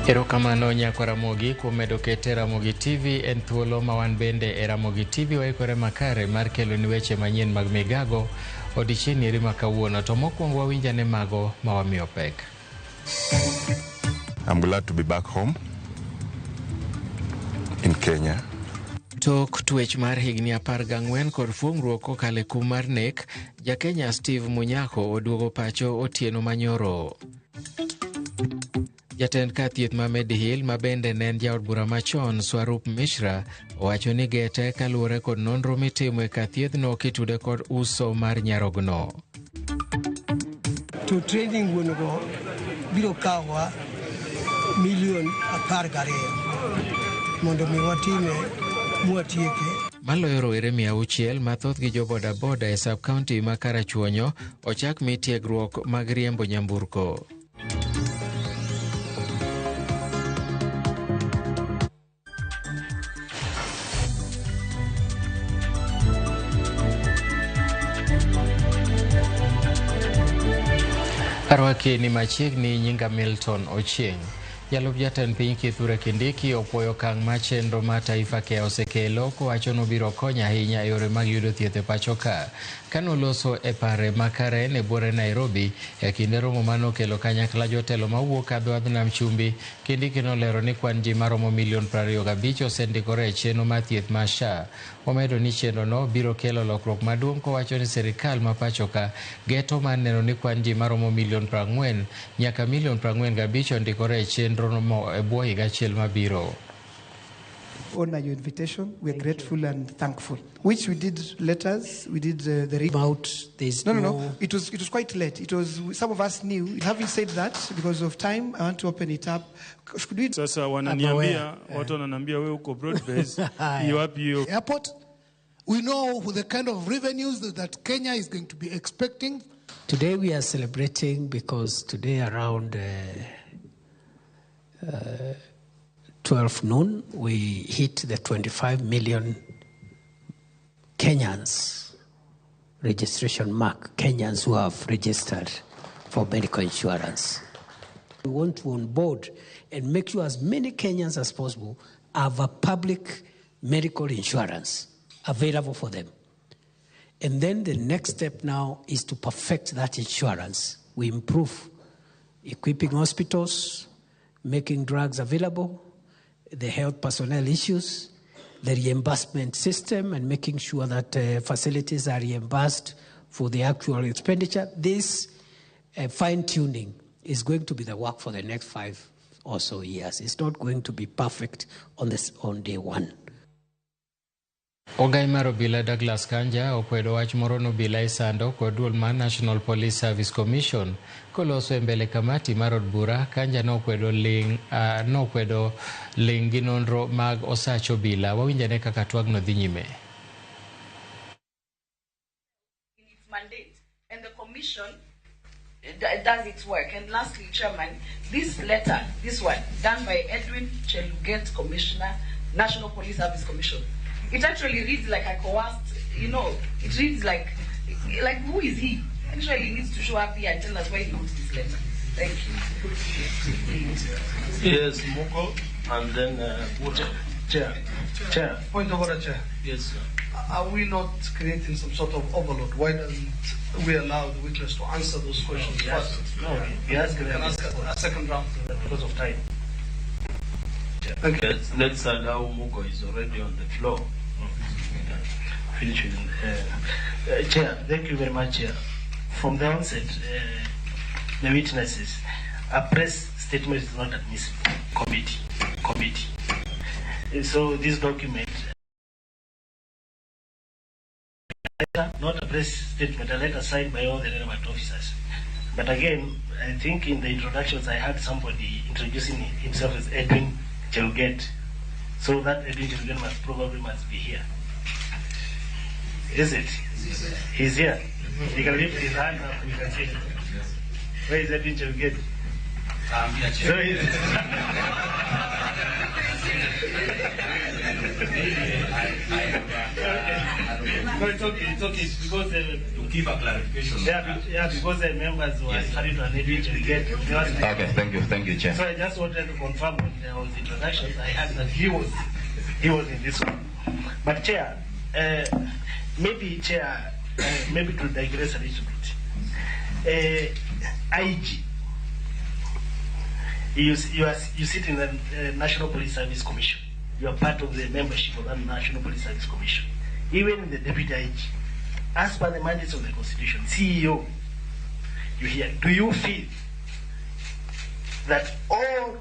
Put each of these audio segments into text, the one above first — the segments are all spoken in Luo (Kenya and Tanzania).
Erokamano nyakwa Ramogi kuom medo kete Ramogi TV en thuolo ma wan bende e Ramogi TV waikore makare mar keloni weche manyien mag migago odiechieng' eri ma kawuono to mokwongo wawinj ane mago ma wamiyo pek. I'm glad to be back home in Kenya. Tok twech mar higni 14 kod fuong'ruok kokalo e kum mar nek, Jakenya Steve Munyakho oduogo pacho otieno manyoro. Jatend kar thieth ma Medihill ma bende ne en jaod bura machon Swarup Mishra owacho ni gete kaluwore kod nonro mitimo e kar thiethno kitude kod uso mar nyarogno. To training wuon go biro kawowa milion 12 mondo mi watime mwatieke. Maloyo rowere 600 ma thothgi jo bodaboda e sub county ma Karachuonyo ochak mi tiegruok mag riembo nyamburko. Arwaki ni machiegni nyinga Milton Ochieng. Jalup jatend piny Kithure Kindiki opuoyo okang' ma chenro mar Taifa Care osekelo kowacho ni obiro konyo ahinya e yore mag yudo thieth e pacho ka. Kane oloso e pare ma Karen e buore Nairobi e kinde romo manokelo kanyakla jotelo mawuok a dho nam chumbi, Kindiki nolero ni kwan ji maromo milion 25 osendikore e chenro mar thieth mar SHA. Omedo ni chenro no biro kelo lokruok maduong' kowacho ni sirikal ma pacho ka geto mar neno ni kwan ji maromo milion 40 nyaka milion 45 ondikore e chenro no e bwo higa achiel mabiro. Honor your invitation. We are grateful and thankful. Which we did letters, we did the About there's No. It was quite late. It was some of us knew. Having said that, because of time, I want to open it up. Could we Sasa wananiambia watu wananiambia wewe uko broad base, ni wapi hiyo? Airport. We know the kind of revenues that Kenya is going to be expecting. Today we are celebrating because today around 12 noon we hit the 25 million Kenyans registration mark, Kenyans who have registered for medical insurance. We want to onboard and make sure as many Kenyans as possible have a public medical insurance available for them. And then the next step now is to perfect that insurance. We improve equipping hospitals, making drugs available, the health personnel issues, the reimbursement system, and making sure that facilities are reimbursed for the actual expenditure. This fine tuning is going to be the work for the next 5 or so years. It's not going to be perfect on day one. Ogai mar obila Douglas Kanja okwedo wach moro ni obila isando kod duol mar National Police Service Commission. Koloso e mbele kamati mar od bura, Kanja nokwedo ling' gi nonro mag osach obila. Wawinjane kaka twagno dhi nyime. In its mandate, and the commission does its work. And lastly, Chairman, this letter, this one, done by Edwin Cheluget, Commissioner, National Police Service Commission. It actually reads like a coerced, it reads like who is he? Actually, he needs to show up here and tell us why he wrote this letter. Thank you. Yes, Mugo, and then Bute. Chair. Chair. Point of order, Chair. Yes, sir. Are we not creating some sort of overload? Why doesn't we allow the witness to answer those questions No, first? No, he asked We can ask a second round. Because of time. Thank you. Yes, let's allow Mugo, is already on the floor. Finish with, Chair, thank you very much, Chair. From the onset, the witnesses, a press statement is not admissible. Committee, committee. So this document, not a press statement, a letter signed by all the relevant officers. But again, I think in the introductions I had somebody introducing himself as Edwin Cheluget. So that Edwin Cheluget must probably must be here. Is it? He's here. He can lift his hand up, we can see it. Where is Edwin Cheluget? I'm here, So Chair. he's No, it's okay. It's okay because to give a clarification. Yeah, because the members were referring to an Edwin Cheluget. Okay, thank you, Chair. So I just wanted to confirm when there was introductions, I heard that he was in this one. But Chair, maybe to digress a little bit. IG, you sit in the National Police Service Commission. You are part of the membership of that National Police Service Commission. Even the Deputy IG, as per the mandates of the Constitution, CEO, you hear, do you feel that all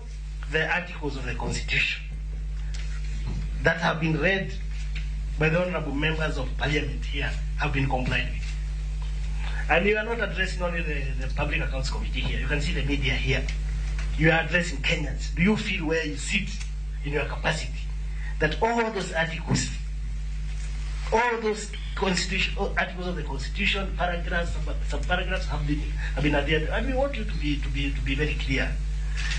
the articles of the Constitution that have been read by the honorable members of Parliament here have been complied with? And you are not addressing only the Public Accounts Committee here. You can see the media here. You are addressing Kenyans. Do you feel where you sit in your capacity that all those articles, all those constitution, articles of the Constitution, paragraphs, subparagraphs have been adhered to? And we want you to be very clear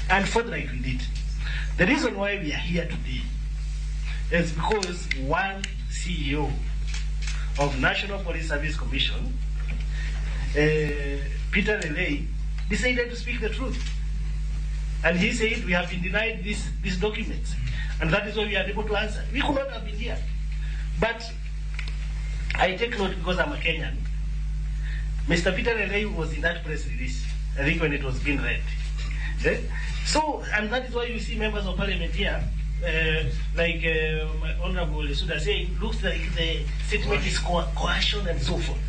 and forthright with it. The reason why we are here today is because one CEO of National Police Service Commission, Peter Lelei, decided to speak the truth. And he said, we have been denied these documents. And that is why we are able to answer. We could not have been here. But I take note because I'm a Kenyan. Mr. Peter Lelei was in that press release, I think when it was being read. So, and that is why you see members of Parliament here, like my Honorable Lesuuda saying, looks like the statement is coercion and so forth.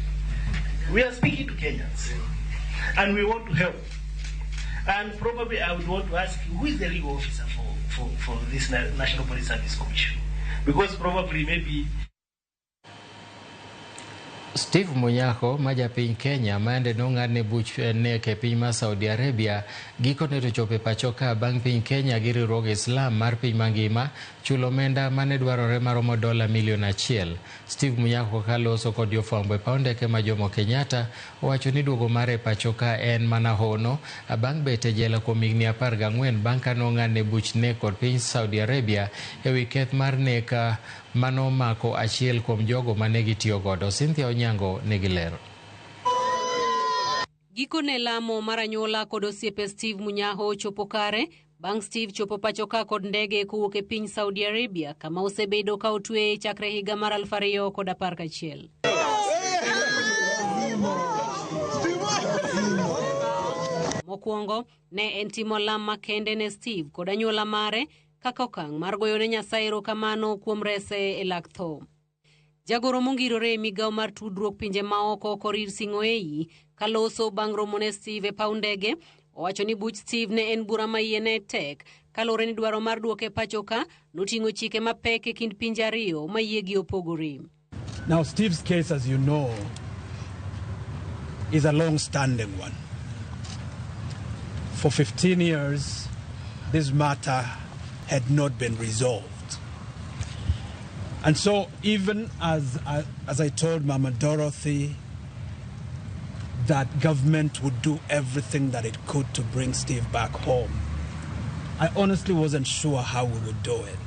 We are speaking to Kenyans, and we want to help. And probably I would want to ask, who is the legal officer for this National Police Service Commission? Because probably maybe... Steve Munyakho ma japiny Kenya maende nong'adne buch nek e piny mar Saudi Arabia gikone to chopo e pacho ka bang' piny Kenya gi riwruog Islam mar piny mangima chulo omenda mane dwarore maromo $1 million. Steve Munyakho kaloso kod jofwambo e paw ndeke ma Jomo Kenyatta owacho ni duogo mare e pacho ka en mana hono bang' bet e jela kuom higni 14 bang' ka nong'adne buch nek kod piny Saudi Arabia ewi keth mar nek manomako achiel kuom jogo mane gitiyo godo. Cynthia Onyango nigi lero. Gikone lamo mar anyuola kod osiepe Steve Munyakho ochopo kare bang' Steve chopo pacho ka kod ndege kowuok e piny Saudi Arabia kama osebedo ka otweye chakre higa mar 2011. Mokwongo ne en timo lam makende ne Steve kod anyuola mare kaka okang' mar goyo ne Nyasaye erokamano kuom rese e lak tho. Jagoro mongirore e migawo mar tudruok pinje maoko Korir Sing'oei kaloso bang' romo ne Steve e paw ndege owacho ni buch Steve ne en bura ma iye ne tek kaluwore ni dwaro mar duoke pacho ka noting'o chike mapek e kind pinje ariyo ma yiegi opogore. Now Steve's case, as you know, is a long-standing one. For 15 years, this matter had not been resolved. And so even as I told Mama Dorothy that government would do everything that it could to bring Steve back home, I honestly wasn't sure how we would do it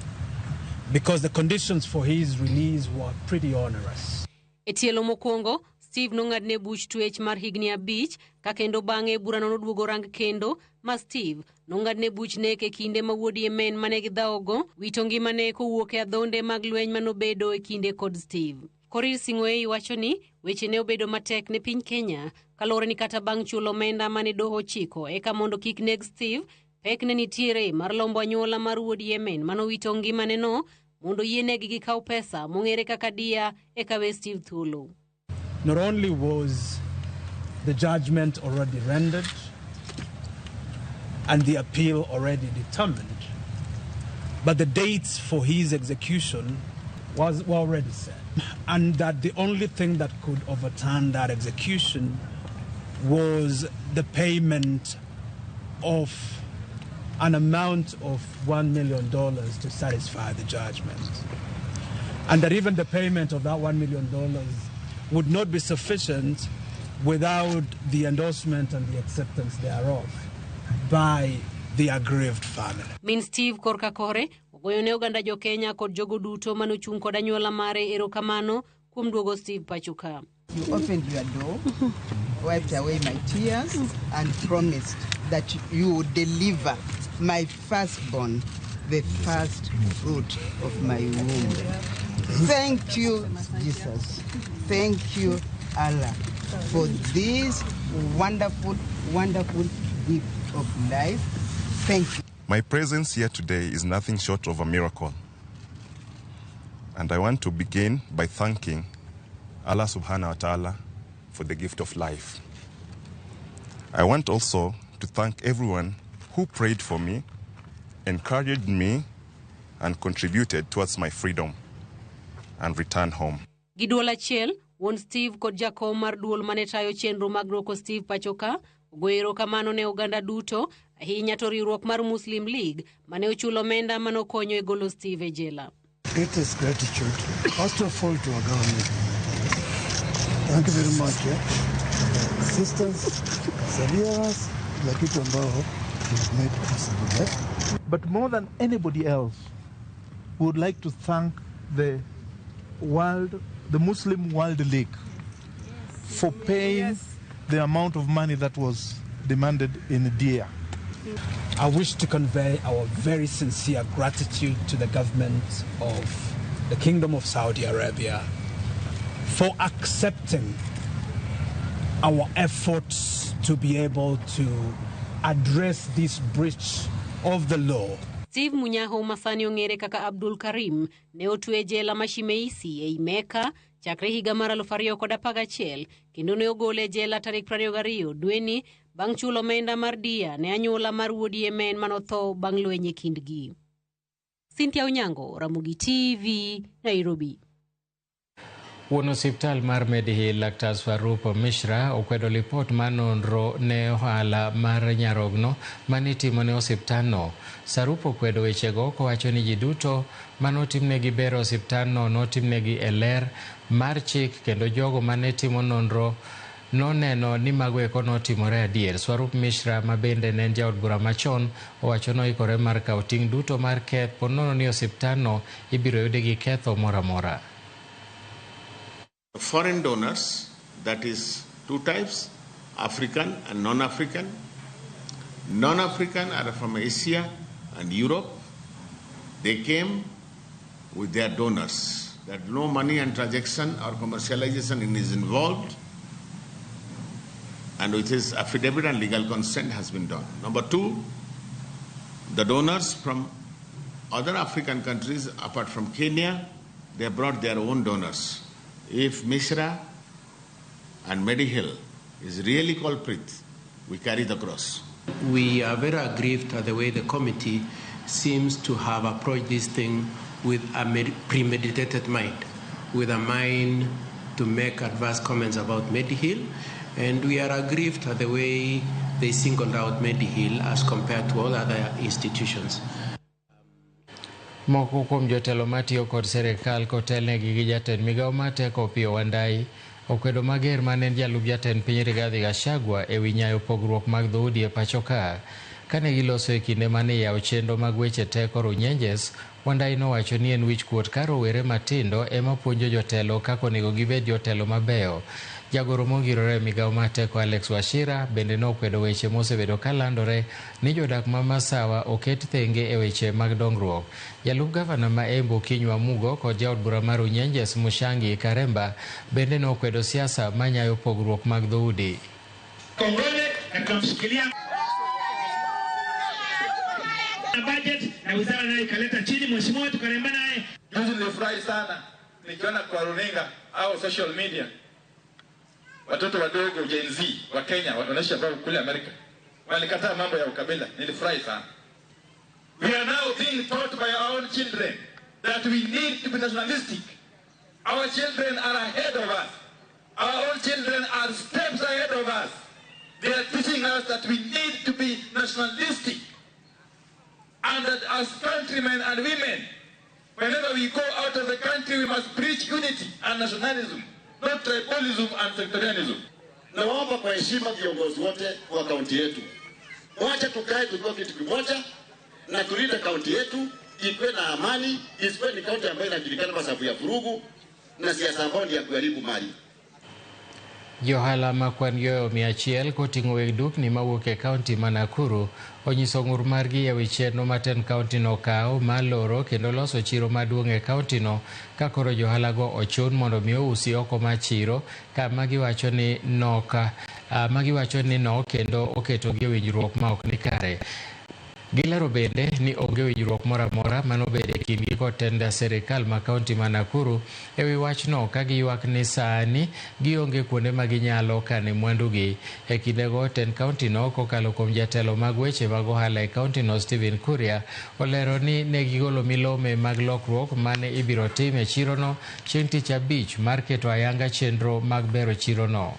because the conditions for his release were pretty onerous. E tielo mokwongo, Steve nong'adne buch twech mar higni 5 ka kendo bang'e burano noduogo rang kendo ma Steve nong'adne buch nek e kinde ma wuod Yemen mane gidhawogo wito ngimane kowuok e adhonde mag lweny manobedo e kinde kod Steve. Korir Sing'oei wacho ni weche ne obedo matek ne piny Kenya kaluwore ni kata bang' chulo omenda mane doho ochiko eka mondo kik neg Steve, pek ne nitiere mar lombo anyuola mar wuod Yemen manowito ngimane no mondo yienegi gikaw pesa mong'ere kaka dia eka we Steve thuolo. Not only was the judgment already rendered and the appeal already determined, but the dates for his execution were already set. And that the only thing that could overturn that execution was the payment of an amount of $1 million to satisfy the judgment. And that even the payment of that $1 million would not be sufficient without the endorsement and the acceptance thereof by the aggrieved family. Min Steve korka kore ogoyo ne oganda jo Kenya kod jogo duto manochung' kod anyuola mare erokamano kuom duogo Steve pacho ka. You opened your door, wiped away my tears, and promised that you would deliver my firstborn, the first fruit of my womb. Thank you, Jesus. Thank you, Allah, for this wonderful, wonderful gift of life. Thank you. My presence here today is nothing short of a miracle. And I want to begin by thanking Allah subhanahu wa ta'ala for the gift of life. I want also to thank everyone who prayed for me, encouraged me, and contributed towards my freedom and return home. Gi duol achiel, wuon Steve kod jakom mar duol mane tayo chenro mag duoko Steve pacho ka ogoyo erokamano ne oganda duto, ahinya to riwruok mar Muslim League mane ochulo omenda manokonyo e golo Steve e jela. Greatest gratitude, first of all, to our government. Thank you very much. Assistance, kusaidia kila kitu ambao you have made possible. But more than anybody else, we would like to thank the Muslim World League for paying the amount of money that was demanded in Dia. I wish to convey our very sincere gratitude to the government of the Kingdom of Saudi Arabia for accepting our efforts to be able to address this breach of the law. Steve Munyaho masani ong'ere kaka Abdul Karim ne otwe e jela ma Shimeisi ei Mecca chakre higa mar 2011 kendo ne ogole e jela tarik 22 dweni bang' chulo omenda mar dia ne anyuola mar wuod Yemen manotho bang' lweny e kindgi. Cynthia Onyango, Ramogi TV, Nairobi. Wuon osiptal mar Medihill Laktar Swarup Mishra okwedo lipot mar nonro ne ohala mar nyarogno manitimo ne osiptalno. Swarup okwedo wechego kowacho ni ji duto manotimnegi ber e osiptalno notimnegi e ler mar chik kendo jogo mane timo nonro noneno ni mago eko notimore adier. Swarup Mishra ma bende ne en jaod bura machon owacho noikore mar kawo ting' duto mar keth ponono ni osiptalno ibiro yude gi ketho moro amora. Foreign donors, that is two types, African and non-African. Non-African are from Asia and Europe. They came with their donors. That no money and transaction or commercialization is involved, and with his affidavit and legal consent has been done. Number two, the donors from other African countries apart from Kenya, they brought their own donors. If Mishra and Medihill is really culprit, we carry the cross. We are very aggrieved at the way the committee seems to have approached this thing with a premeditated mind, with a mind to make adverse comments about Medihill, and we are aggrieved at the way they singled out Medihill as compared to all other institutions. Moko kuom jotelo matiyo kod sirikal kotelnegi gi jatend migawo mar teko Opiyo Wandayi okwedo mager mane en jalup jatend piny Rigathi Gachagua ewi nyayo pogruok mag dhoudi e pacho ka. Kane giloso e kinde mane iyawo chenro mag weche teko Runyenjes, Wandayi nowacho ni en wichkuot ka rowere matindo ema puonjo jotelo kaka onego gibed jotelo mabeyo. Jagoro mongirore e migawo mar teko Alex Wachira bende nokwedo weche mosebedo kalandore ni jodak ma Masawa oket thenge e weche mag dongruok. Jalup gavana ma Embu Kinyua Mugo kod jaod bura mar Runyenjes Mushangi Karemba bende nokwedo siasa manyayo pogruok mag dhoudi. Kongole na tunamshikilia na budget na wizara nayo ikaleta chini, mheshimiwa wetu Karemba naye. Juzi nilifurahi sana nikiona kwa runinga au social media watoto wadogo Gen Z wa Kenya wanaishi ambao kule Amerika walikataa mambo ya ukabila. Nilifurahi sana. We are now being taught by our own children that we need to be nationalistic. Our children are ahead of us. Our own children are steps ahead of us. They are teaching us that we need to be nationalistic. And that as countrymen and women, whenever we go out of the country, we must preach unity and nationalism, not tribalism and sectarianism. Naomba kwa heshima viongozi wote wa kaunti yetu, wacha tukae tukiwa kitu kimoja na tulinde kaunti yetu ikuwe na amani, isikuwe ni kaunti ambayo inajulikana kwa sababu ya vurugu na siasa ambayo ni ya kuharibu mali. Johala ma kwan yoyo 100 koting'o weg dukni mawuok e kaunti ma Nakuru onyiso ng'ur margi ewi chenro ma tend kauntino okawo mar loro kendo loso chiro maduong' e kauntino ka koro johalago ochun mondo mi ousi oko mar chiro kama giwacho ni no kendo oketogi e winjruok ma ok ni kare. Gilero bende ni onge winjruok moro amora manobedo e kindgi kod tend sirikal ma kaunti ma Nakuru ewi wachno ka giywak ni sani gionge kuonde ma ginyalo kane mwandugi. E kindego tend kauntino kokalo kuom jatelo mag weche mag ohala e kauntino Stephen Kuria olero ni ne gigolo milome mag lokruok mane ibiro tim e chirono chieng' tich abich mar keto ayanga chenro mag bero chirono.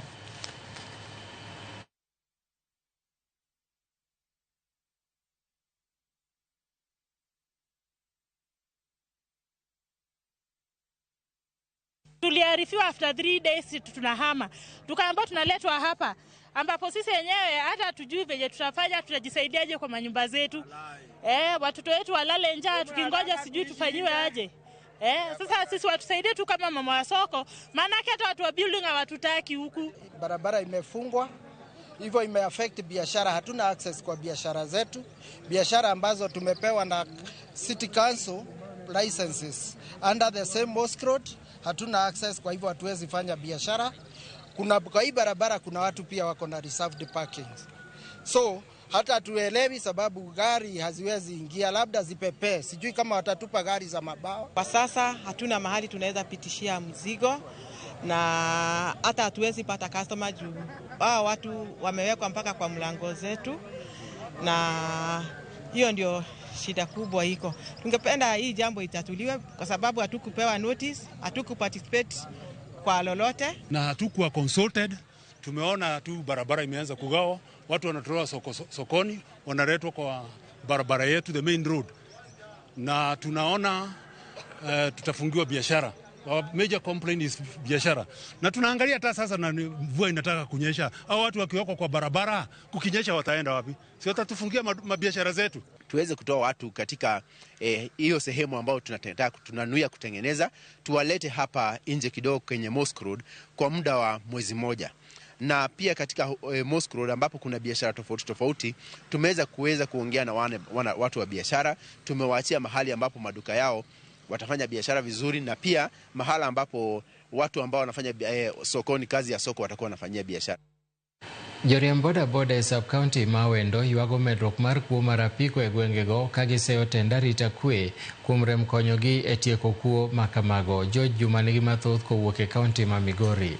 Tuliarifiwa after 3 days tunahama, tukaambiwa tunaletwa hapa ambapo sisi wenyewe hata tujui venye tutafanya, tutajisaidiaje kwa manyumba zetu. Watoto wetu walale njaa tukingoja sijui tufanyiwe aje. Sasa sisi watusaidie tu kama mama wa soko, maana hata watu wa building hawatutaki huku. Barabara imefungwa, hivyo imeaffect biashara, hatuna access kwa biashara zetu. Biashara ambazo tumepewa na City Council licenses under the same mosque road hatuna access, kwa hivyo hatuwezi fanya biashara. Kuna kwa hii barabara kuna watu pia wako na reserved parking. So hata tuelewi sababu gari haziwezi ingia, labda zipepee. Sijui kama watatupa gari za mabao. Kwa sasa hatuna mahali tunaweza pitishia mzigo na hata hatuwezi pata customer juu hao watu wamewekwa mpaka kwa mlango zetu, na hiyo ndio shida kubwa iko. Tungependa hii jambo itatuliwe kwa sababu hatukupewa notice, hatukuparticipate kwa lolote na hatukuwa consulted. Tumeona tu barabara imeanza kugawa, watu wanatolewa sokoni, wanaletwa kwa barabara yetu, the main road, na tunaona tutafungiwa biashara. Our major complaint is biashara. Na tunaangalia hata sasa na mvua inataka kunyesha, au watu wakiwekwa kwa barabara kukinyesha wataenda wapi? Si watatufungia mabiashara zetu. Tuweze kutoa watu katika hiyo sehemu ambayo tunanuia kutengeneza, tuwalete hapa nje kidogo kwenye Mosque Road kwa muda wa mwezi mmoja. Na pia katika Mosque Road ambapo kuna biashara tofauti tofauti, tumeweza kuweza kuongea na watu wa biashara, tumewaachia mahali ambapo maduka yao watafanya biashara vizuri, na pia mahala ambapo watu ambao wanafanya sokoni, kazi ya soko, watakuwa wanafanyia biashara. Joriemb boda boda e sub-county ma Awendo ywago medruok mar kuo mar apiko e gwengego ka giseyo tend arita kwe kuom rem konyogi e tieko kuo makamago. George Juma nigi mathoth kowuok e kaunti ma Migori.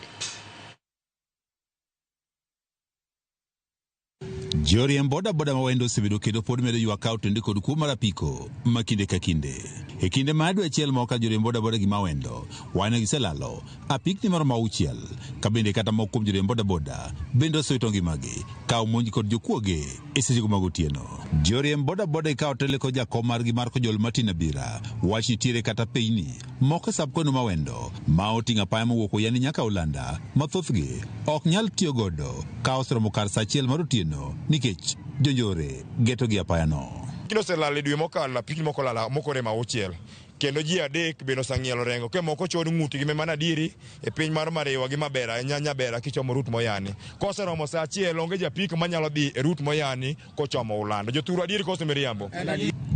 Joriemb boda boda ma Awendo osebedo kendo pod medo ywak ka otende kod kuo mar apiko ma kinde ka kinde. E kinde mar dwe achiel ma okalo, joriemb boda boda gi Mawendo wane giselalo apikni maromo 6, ka bende kata moko kuom joriemb boda boda bende osewito ngimagi ka omonj kod jokuoge e sechego mag otieno. Joriemb boda boda ikawo tele kod jakom margi mar Kojol Martin Abira wach nitiere kata peyni moko e sub-county ma Awendo ma oting'o apaya mowuok Oyani nyaka Olanda ma thothgi ok nyal tiyo godo ka oseromo kar saa 1 mar otieno nikech jonjore geto gi apayano. Kino oselal e dwe mokalo, apikni moko olal moko oremo 6, kendo ji 3 bende oseng'ielo rengo, ke moko chod ng'utgi mana diri e piny mar Mariwa gi Mabera, Nyabera kichomo rut Moyani. Koseromo saa 1 onge japiko manyalo dhi e rut Moyani kochomo Ulanda. Jothuru adier koso miriambo?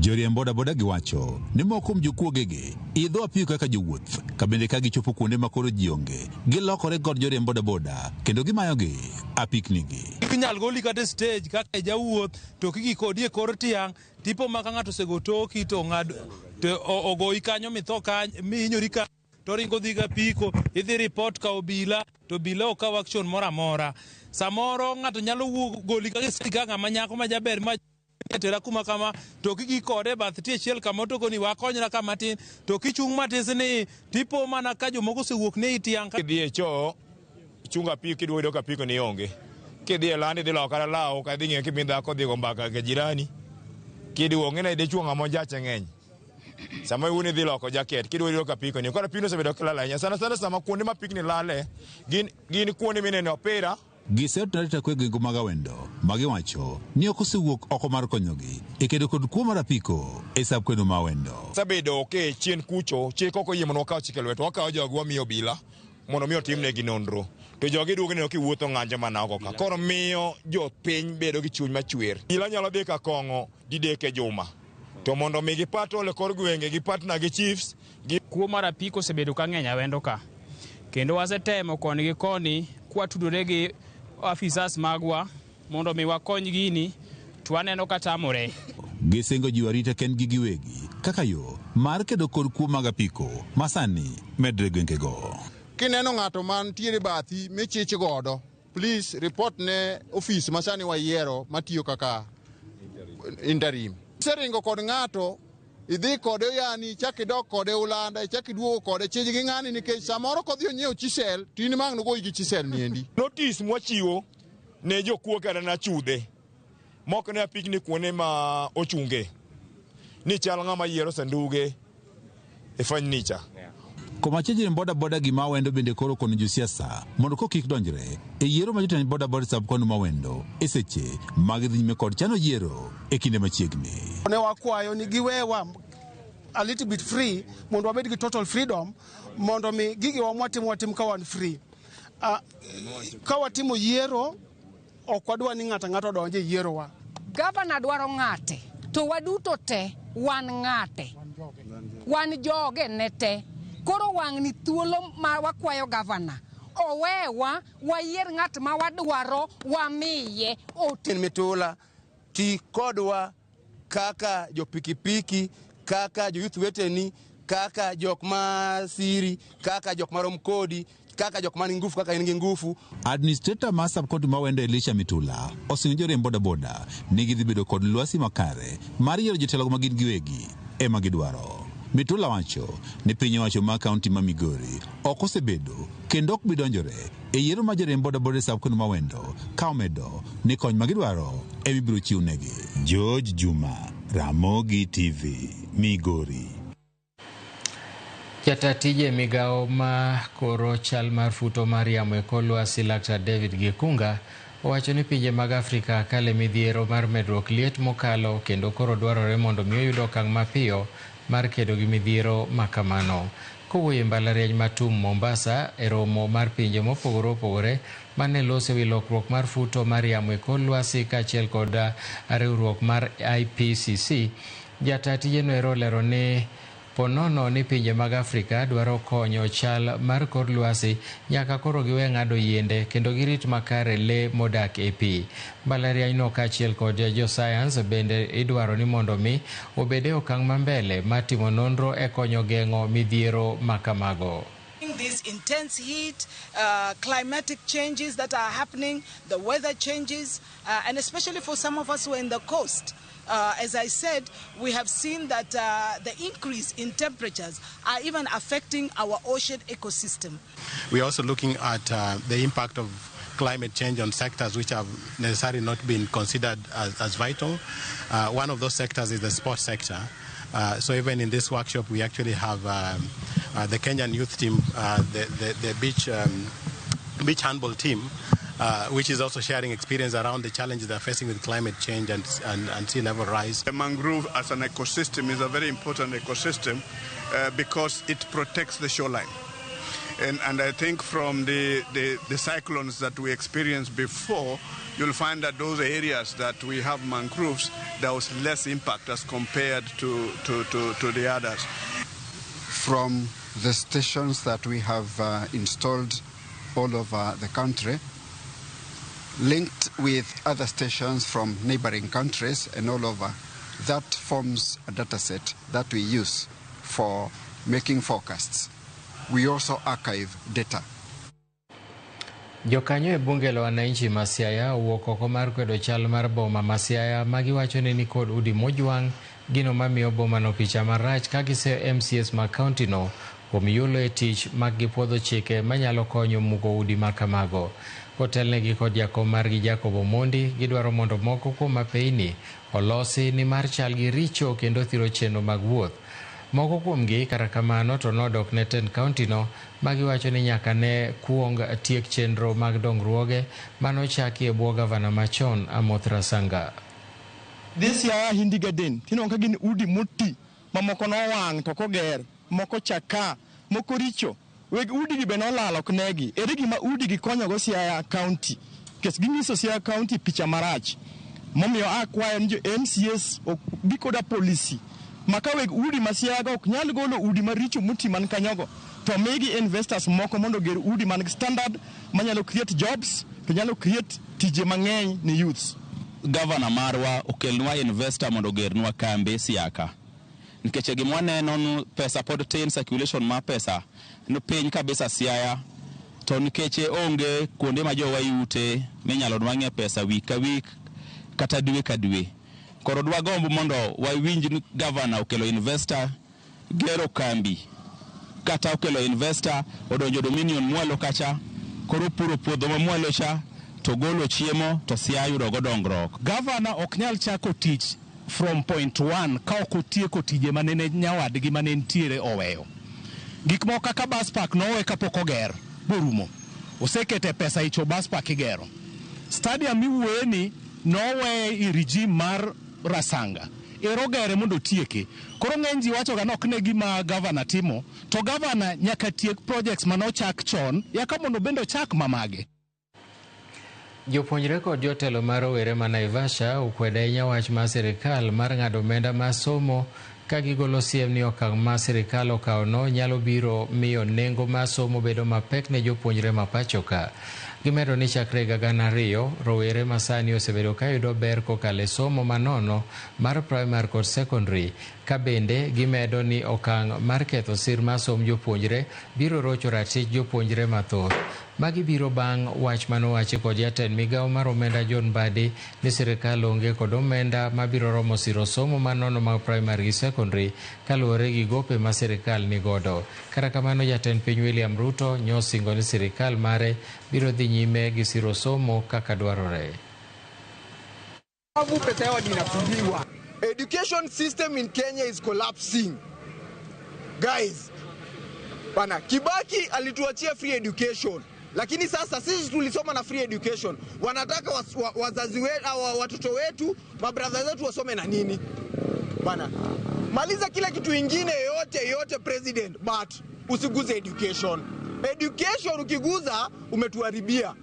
Joriemb boda boda giwacho ni moko kuom jokuogegi idho apiko kaka jowuoth, ka bende ka gichopo kuonde ma koro ji onge, gilokore kod joriemb boda boda kendo gimayogi apiknigi. Inyal goli kata e stage kaka jawuoth to kigi kodi e kor tiang' tipo ma ka ng'ato osego toki to ng'ado to ogoyi kanyo mitho kanyo mihinyori kanyo to ringo dhi gapiko idhi report ka obila to obila ok kaw action moro amora. Samoro ng'ato nyalo wuok goli kaka stage kaka ng'ama nyako ma jaber ma tera kuma kama to kigi kode e bath tie achiel kama to koni wakonyra kama tin to kichung' matis ni tipo mana ka jomoko osewuok ne i tiang' Kidhi e choo ichungo apiko kidwa yudo ka apiko ni onge. Kidhi e landi idhi loko kata law ka idhi ng'iyo kimi dhako dhi go mbaka gi jirani. Kidhi ng'e ni dichuo ng'ama ojache ng'eny. Sama iwuon idhi loko jaket kidwa yudo ka apiko ni. Koro apiko osebedo kilal ahinya. Sana sana sama kuonde ma apikni lale gin kuonde minene opira Giseto arita kwe gwenge mag Awendo ma giwacho ni ok osewuok oko mar konyogi e kedo kod kuo mar apiko e sab kweno ma Awendo. Osebedo ke chien kucho, chik ok oyie mondo wakaw chik e lwetwa, wakawo jogi wamiyo obila mondo mi otimnegi nonro. To jogi duogo neno kiwuotho ng'anjo mana oko ka. Koro miyo jopiny bedo gi chuny machwer. Obila nyalo dhi ka kong'o didek e juma. To mondo mi gipatrol e kor gwenge, gipartner gi chiefs, gi Kuo mar apiko osebedo ka ng'eny Awendo ka. Kendo wasetemo koni gi koni kwatudore gi afisas magwa mondo mi wakony gini to waneno ka tamore. Gisingo jiwo arita kendgi giwegi kaka yo mar kedo kod kuo mag apiko ma sani medre e gwengego. Kineno ng'ato mantiere bathi michich godo, please report ne ofis ma sani wayiero matiyo kaka interim. Iseringo kod ng'ato, idhi kode yani, ichak idok kode Ulanda, ichak iduogo kode, chij gi ng'ani nikech samoro kodhi onyiewo chisel, to in ma ang' nogoyi gi chisel niendi. Notice mwachiwo ne jokuo kata na chudhe mok ne apikni kuonde ma ochunge ni chal ng'ama yiero sanduge e furniture. Komachielo joriemb boda boda gi Mawendo bende koro kono josiasa mondo ko kik donjre e yiero ma jotend boda boda sab kono Mawendo e seche mag dhi nyime kod chano yiero e kinde machiegni. Ne wakwayo ni giwewa a little bit free mondo wabed gi total freedom mondo mi gigewa mwatimo watim ka wan free. Ka watimo yiero ok wadwa ni ng'ato ang'ato odonj e yierowa. Gavana dwaro ng'ate to waduto te wan ng'ate, wan joge ne te. Koro wang'ni thuolo ma wakwayo gavana owewa wayier ng'at ma wadwaro wamiye. Mitula ti kodwa kaka jopikipiki, kaka joyouth weteni, kaka jok ma siri, kaka jok marom kodi, kaka jok man gi ngufu, kaka in gi ngufu. Administrator mar sub-county ma Awendo Elisha Mitula osingo joriemb boda boda ni gidhi bedo kod lwasi makare mar yiero jotelo ma gin giwegi ema gidwaro. Mitula wacho ni piny owacho ma kaunti ma Migori ok osebedo kendo ok bi donjore e yiero ma joriemb boda boda e sub-county ma Awendo ka omedo ni kony ma gidwaro ema ibiro chiwnegi. George Juma, Ramogi TV, Migori. Jata tije migawo ma koro chal mar futo mar yamo e kor lwasi Laktar David Gikunga owacho ni pinje mag Afrika kale midhiero mar medruok liet mokalo kendo koro dwarore mondo mi oyud okang' mapiyo mar kedo gi midhiero ma kamano. Kowuoyo e mbalariany ma Tum Mombasa e romo mar pinje mopogore opogore mane loso ewi lokruok mar futo mar yamo e kor lwasi kaachiel kod riwruok mar IPCC, jata tijeno ero olero ni ponono ni pinje mag Afrika dwaro konyo chal mar kor lwasi nyaka koro giwe ng'ado yiende kendo girit makare le modak e pi. Mbalarianyno kaachiel kod josayans bende idwaro ni mondo mi obed e okang' mambele mar timo nonro e konyo geng'o midhiero ma kamago. This intense heat, climatic changes that are happening, the weather changes, and especially for some of us who are in the coast. As I said, we have seen that the increase in temperatures are even affecting our ocean ecosystem. We are also looking at the impact of climate change on sectors which have necessarily not been considered as vital. One of those sectors is the sports sector. So even in this workshop, we actually have the Kenyan youth team, the beach handball team, which is also sharing experience around the challenges they're facing with climate change and sea level rise. The mangrove as an ecosystem is a very important ecosystem because it protects the shoreline. And I think from the cyclones that we experienced before, you'll find that those areas that we have mangroves, there was less impact as compared to the others. From the stations that we have installed all over the country, linked with other stations from neighboring countries and all over, that forms a data set that we use for making forecasts. We also archive data. Jokanyo e bunge la wananchi ma Siaya owuok oko mar kwedo chal mar boma ma Siaya ma giwacho ni nikod udi mojwang' gino mamiyo bomano picha marach ka giseyo MCS ma kaunti no kuom yulo e tich mag gipuodho chike manyalo konyo muko udi ma kamago. Kotelnegi kod jakom margi Jacob Omondi, gidwaro mondo moko kuom apeini olosi nimar chalgi richo kendo thiro chenro mag wuoth. Moko kuomgi kata kamano to nodok ne tend kaunti no magiwacho ni nyaka ne kuong tiek chenro mag dongruoge manochaki e bwo gavana machon Amoth Rasanga. This Siaya Hindi Garden, tineno ka gin udi moti mamoko nowang' to koger, moko chaka, moko richo. Weg udi gi be nolal ok negi. Ere gima udi gi konyogo Siaya County? Nikech ginyiso Siaya County picha marach. Momiyo akwayo ni jo MCAs bi koda policy ma ka weg udi ma Siaya go ok nyal golo udi maricho moti man kanyogo to migi investors moko mondo oger udi man gi standard manyalo create jobs to nyalo create tije mang'eny ne youths. Gavana marwa okelnwa investor mondo ogernwa kambi Siaka. Nikech gima waneno ni pesa pod tin, circulation mar pesa ni piny kabisa Siaya. To nikech onge kuonde ma jowa yute minyalo nwang'e pesa week ka week kata dwe ka dwe. Koro dwagomb mondo wawinj ni gavana okelo investor gero kambi kata okelo investor odonjo Dominion mwalo kacha koro puro puodho ma mwalo cha to golo chiemo to Siaya yudo go dongruok. Gavana ok nyal chako tich from point one ka ok otieko tije manene nyawadgi mane nitiere oweyo. Gik moko kaka bus park nowe kapok oger borumo. Osekete pesa icho bus park igero. Stadium miwuoye ni nowe i regime mar Rasanga. Ero gere mondo otieke. Koro ng'eny ji wacho ga ni ok ne gima gavana timo, to gavana nyaka tiek projects manochak chon, yaka mondo bende ochak mamage. Jopuonjre kod jotelo mar rowere ma Naivasha okwedo ahinya wach mar sirikal mar ng'ado omenda mar somo ka gigolo siem ni okang' ma sirikal okawono nyalo biro miyo nengo mar somo bedo mapek ne jopuonjre ma pacho ka. Gimedo ni chakre higa 2000, rowere ma sani osebedo ka yudo ber kokalo e somo manono mar primary kod secondary, ka bende gimedo ni okang' mar ketho sir mar somb jopuonjre biro rocho ratich jopuonjre mathoth. Magi biro bang' wach manowachi kod jatend migawo mar omenda John Mbadi ni sirikal onge kod omenda mabiro romo siro somo manono mag primary gi secondary kaluwore gi gope ma sirikal nigodo. Kata kamano jatend piny William Ruto nyosingo ni sirikal mare biro dhi nyime gi siro somo kaka dwarore. Pesa yao inakuliwa. Education system in Kenya is collapsing. Guys, bana Kibaki alituachia free education. Lakini sasa sisi tulisoma na free education. Wanataka wazazi wetu, watoto wetu, mabrother zetu wasome na nini? Bana, maliza kila kitu ingine yote yote president, but usiguze education. Education ukiguza umetuharibia.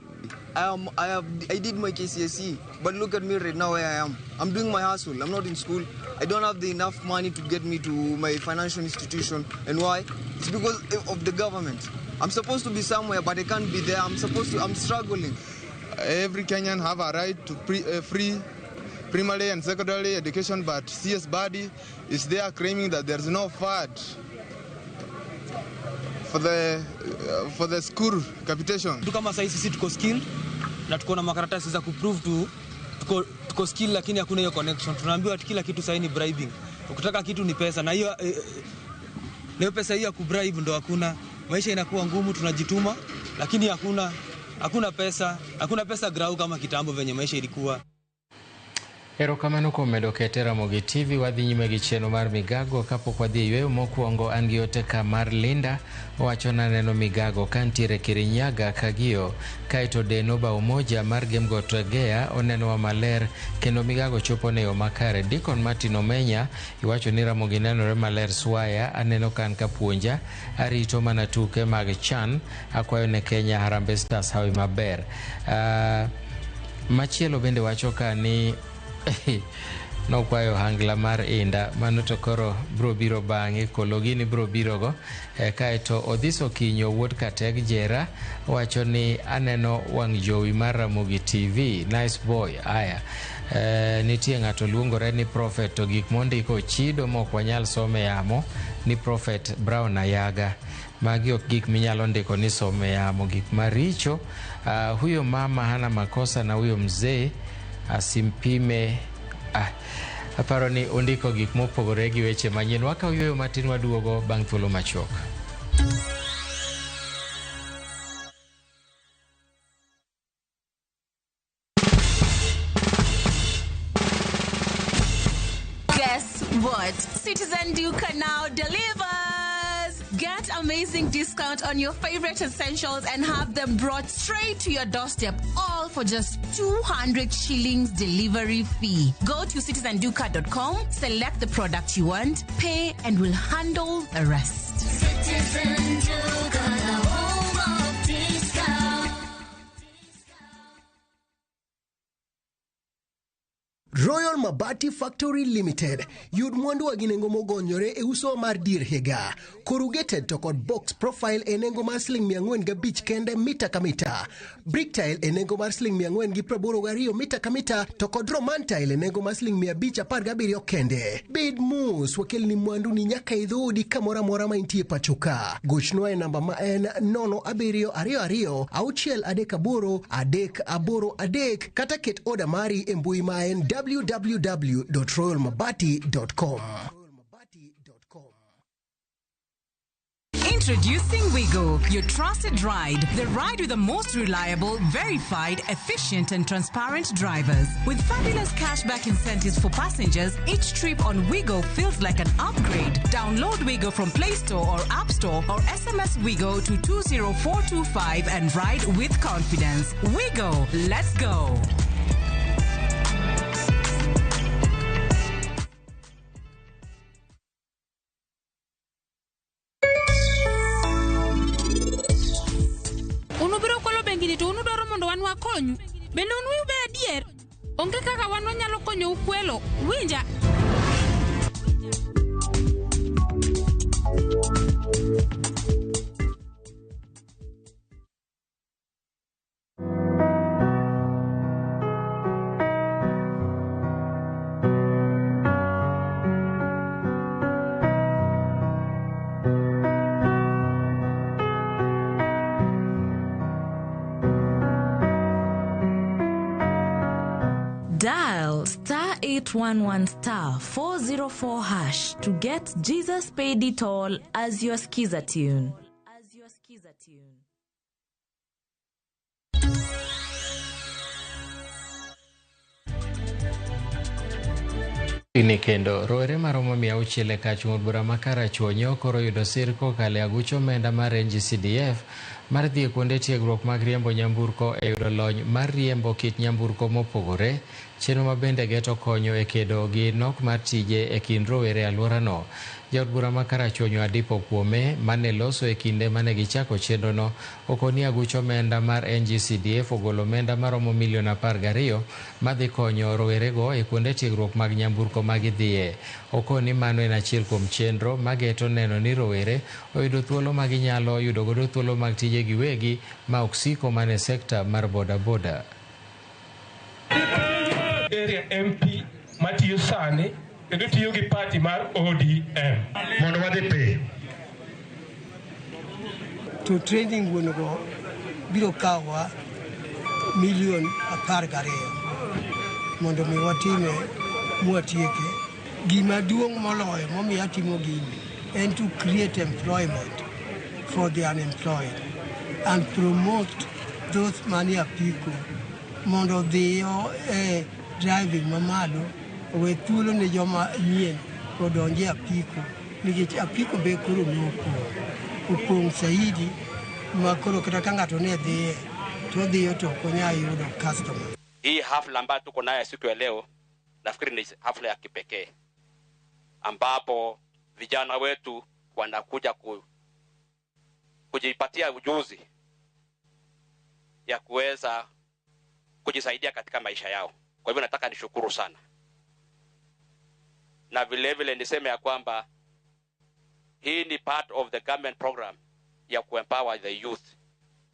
I did my KCSE, but look at me right now where I am. I'm doing my hustle. I'm not in school. I don't have the enough money to get me to my financial institution. And why? It's because of the government. I'm supposed to be somewhere, but I can't be there. I'm struggling. Every Kenyan have a right to free primary and secondary education, but CS Badi is there claiming that there's no fund for the school capitation. Tu kama sasa sisi tuko skilled na tuko na makaratasi za kuprove tu tuko skilled, lakini hakuna hiyo connection. Tunaambiwa kila kitu sasa ni bribing. Ukitaka kitu ni pesa, na hiyo leo pesa hiyo ya kubribe ndo hakuna. Maisha inakuwa ngumu, tunajituma lakini hakuna pesa, hakuna pesa grau kama kitambo venye maisha ilikuwa. Erokamano kuom medo kete Ramogi TV. Wadhi nyime gi chenro mar Migago. Kapok wadhi e yweyo mokwongo, an gi ote ka mar Linda owacho naneno Migago kantiere Kirinyaga Kagio, kaeto Deno Ba Umoja mar Gemgo Tegea onenowa maler kendo Migago chopo ne yo makare. Deacon Martin Omenya iwacho ni Ramogi nenore maler swaya, aneno kan ka puonja, arito mana tuke mag CHAN, akwayo ne Kenya Harambee Stars hawi maber. Machielo bende wacho ka ni nokwayo hangla mar inda, mano to koro bro biro bang'e, kologini bro birogo. Kaeto Odhiso Kinyo wuod Kateg Jera wacho ni aneno wang' jowi mar Ramogi TV, nice boy. Aya, nitie ng'ato luongore ni Prophet to gik mondiko chido mok wanyal some yamo, ni Prophet Brown Ayaga. Magi ok gik minyalo ndiko ni some yamo, gik maricho. Huyo mama hana makosa na huyo mzee asimpime. Aparo ni ondiko gik mopogore gi weche manyien. Wakaw yweyo matin, waduogo bang' thuolo machuok. Guess what? Citizen Duka now delivers! Get amazing discount on your favorite essentials and have them brought straight to your doorstep, all for just 200 shillings delivery fee. Go to citizenduka.com, select the product you want, pay, and we'll handle the rest. Citizen Duka, the home of discount. Royal Mabati Factory Limited yud mwandu gi nengo mogonyore e uso mar dir higa. Corrugated to kod box profile e nengo mar siling 405 kende mita ka mita. Brick tile e nengo mar siling 482 mita ka mita to kod Roman tile e nengo mar siling 517 kende. Bed mos, wakelni mwandu ni nyaka e dhoodi kamoro amora ma intie pacho ka. Gochnwa e namba ma en 0722 638 383 kata ket oda mari e mbui ma en www.royalmabati.com. Introducing Wigo, your trusted ride. The ride with the most reliable, verified, efficient, and transparent drivers. With fabulous cashback incentives for passengers, each trip on Wigo feels like an upgrade. Download Wigo from Play Store or App Store or SMS Wigo to 20425 and ride with confidence. Wigo, let's go. Un ubiro kwalo bengini to un udwaro mondo wan wakonyu. Bende un wiu be adier? Onge kaka wan wanyalo konyou kwelo. Winja. Dial star 811 star 404 hash to get Jesus Paid It All as your skiza tune. Ini kendo rowere maromo 600 e kach ng'ut bura ma Karachuonyo koro yudo sir kokalo e aguch omenda mar NGCDF mar dhi e kuonde tiegruok mag riembo nyamburko e yudo lony mar riembo kit nyamburko mopogore, chenro ma bende geto konyo e kedo gi nok mar tije e kind rowere e alworano. Jaod bura ma Karachuonyo Adipo Kuome mane loso e kinde mane gichako chenrono okoni aguch omenda mar NGCDF ogolo omenda maromo milion 12 madhi konyo rowerego e kuonde tiegruok mag nyamburko ma gidhiye. Okoni mano en achiel kuom chenro mageto neno ni rowere oyudo thuolo ma ginyalo yudo godo thuolo mag tije giwegi ma ok siko mana e sekta mar bodaboda. Area MP matiyo sani kendo tiyo gi party mar ODM mondo wadhi piyo. To training wuon go biro kawowa milion 12 mondo mi watime mwatieke. Gima duong' moloyo momiyo atimo gini en to create employment for the unemployed and promote those manie apiko mondo odhiyo e driving mamalo, owe thuolo ne joma nyien odonje apiko, nikech apiko be koro nopong' saidi ma koro kata ka ng'ato ne dhiye to odhiyo to ok onyal yudo customer. Hii hafla ambayo tuko nayo siku ya leo nafikiri ni hafla ya kipekee ambapo vijana wetu wanakuja kujipatia ujuzi ya kuweza kujisaidia katika maisha yao. Kwa hivyo nataka nishukuru sana. Na vile vile niseme ya kwamba hii ni part of the government program ya kuempower the youth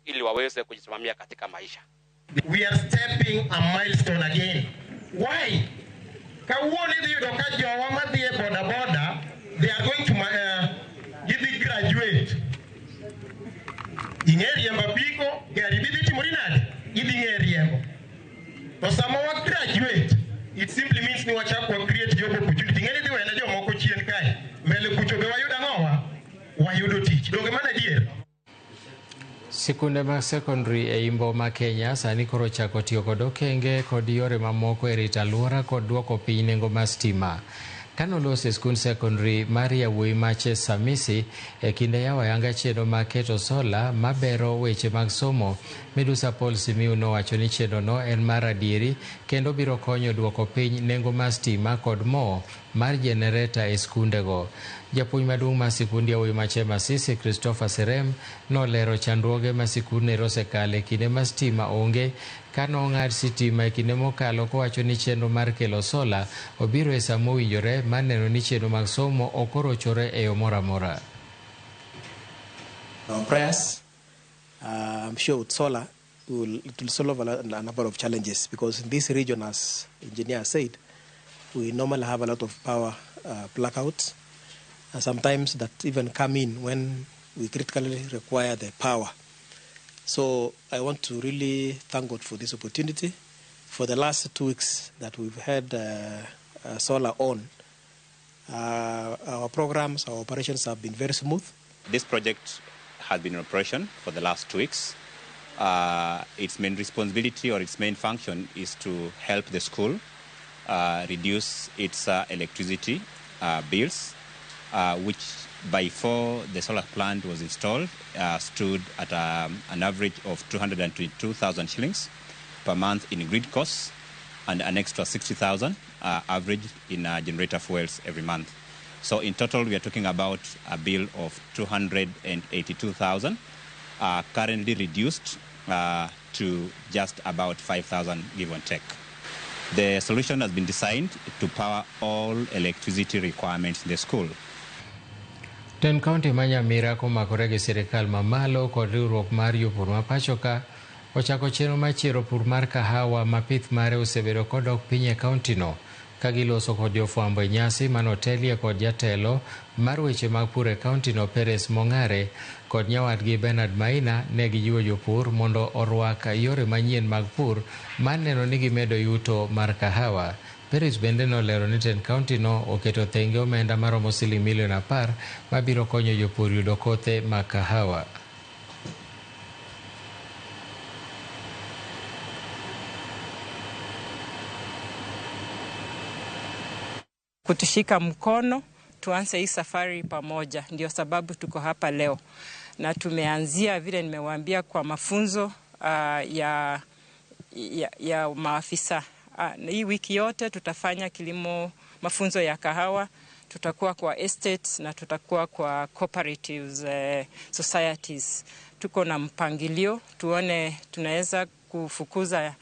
ili waweze kujisimamia katika maisha. We are stepping a milestone again. Why? Kawuono idhi yudo ka jowa madhi e boda boda, they are going to gidhi graduate. Ing'e riembo apiko, gari bidhi timori nade? Idhi ng'e riembo. To sama wa graduate, it simply means ni wachako wa create job opportunity. Ing'e ni idhi wene jomoko chien kae, mbele kucho be wayudo ang'owa? Wayudo tich. Donge mano adier? Sikunde mag sekondari e Imbo ma Kenya sani koro chako tiyo kod okenge kod yore mamoko e rito alwora kod duoko piny nengo mar stima. Kanoloso e skund sekondari mar yawuoyi ma Chesamisi e kinde yawo ayanga chenro mar keto sola mabero weche mag somo, Midusa Paul Simiyu nowacho ni chenrono en mar adieri kendo biro konyo duoko piny nengo mar stima kod mo mar jenereta e skundego. Japuonj maduong' mar sikund yawuoyi ma Chemasisi, Christopher Serem, nolero chandruoge ma sikundno osekale e kinde ma stima onge kano ng'ad sitima e kinde mokalo kowacho ni chenro mar kelo sola obiro e sa mowinjore mar neno ni chenro mag somo ok orochore e yo moro amora. Our prayers, I'm sure with solar, it will solve a number of challenges, because in this region, as engineer said, we normally have a lot of power blackouts, and sometimes that even come in when we critically require the power. So I want to really thank God for this opportunity. For the last 2 weeks that we've had solar on, our programs, our operations have been very smooth. This project has been in operation for the last 2 weeks. Its main responsibility or its main function is to help the school reduce its electricity bills, which before the solar plant was installed stood at an average of 222,000 shillings per month in grid costs, and an extra 60,000 average in generator fuels every month. So in total, we are talking about a bill of 282,000, currently reduced to just about 5,000 give and take. The solution has been designed to power all electricity requirements in the school. Ten kaunti ma Nyamira komakore gi sirikal mamalo kod riwruok mar jopur ma pacho ka ochako chenro mar chiero pur mar kahawa ma pith mare osebedo kodok piny e kauntino ka giloso kod jofwambo e nyasi manotelie kod jatelo mar weche mag pur e kauntino Peres Mong'are kod nyawadgi Bernard Maina ne gijiwo jopur mondo orwak yore manyien mag pur mar neno ni gimedo yuto mar kahawa. Peres bende nolero ni tend kauntino oketo thenge omenda maromo siling milion 10 mabiro konyo jopur yudo kothe mag kahawa. Kutushika mkono tuanze hii safari pamoja, ndio sababu tuko hapa leo, na tumeanzia vile nimewaambia kwa mafunzo ya maafisa. Hii wiki yote tutafanya kilimo, mafunzo ya kahawa, tutakuwa kwa estates na tutakuwa kwa cooperatives societies. Tuko na mpangilio tuone tunaweza kufukuza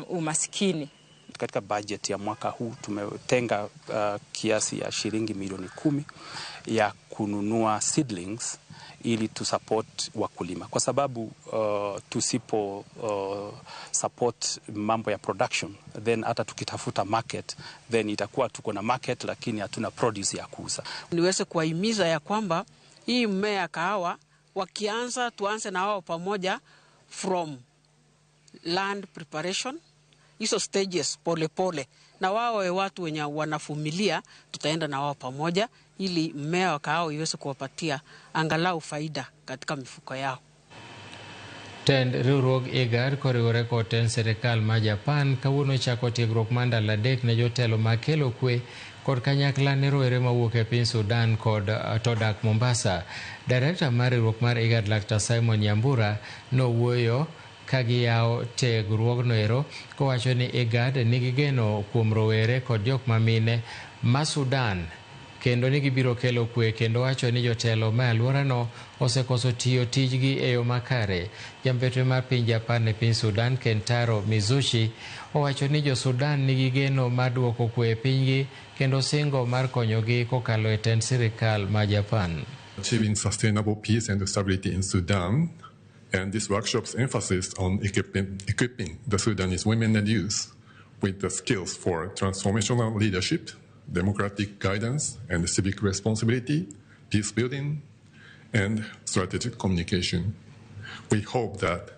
umaskini. Katika budget ya mwaka huu tumetenga kiasi ya shilingi milioni 10 ya kununua seedlings ili tu support wakulima, kwa sababu tusipo support mambo ya production, then hata tukitafuta market, then itakuwa tuko na market lakini hatuna produce ya kuuza. Niweze kuwahimiza ya kwamba hii mmea kahawa wakianza, tuanze na wao pamoja from land preparation, hizo stages pole pole, na wao watu wenye wanafumilia, tutaenda na wao pamoja ili mmea wa kahawa iweze kuwapatia angalau faida katika mifuko yao. Tend riwruog IGAD koriwore kod tend sirikal ma Japan kawuono chako tiegruok mar ndalo 3 ne jotelo makelo kwe kod kanyakla ne rowere mawuok e piny Sudan kod to dak Mombasa. Director mar riwruok mar IGAD Dr. Simon Nyambura nowuoyo ka giyawo tiegruogno ero kowacho ni IGAD nigi geno kuom rowere kod jok mamine ma Sudan kendo ni gibiro kelo kwe, kendo wacho ni jotelo ma alworano osekoso tiyo tijgi e yo makare. Jambetre mar piny Japan e piny Sudan Kentaro Mizushi owacho ni jo Sudan nigi geno mar duoko kwe e pinygi kendo singo mar konyogi kokalo e tend sirikal ma Japan. Achieving sustainable peace and stability in Sudan, and this workshop's emphasis on equipping the Sudanese women and youth with the skills for transformational leadership, democratic guidance and civic responsibility, peace building, and strategic communication. We hope that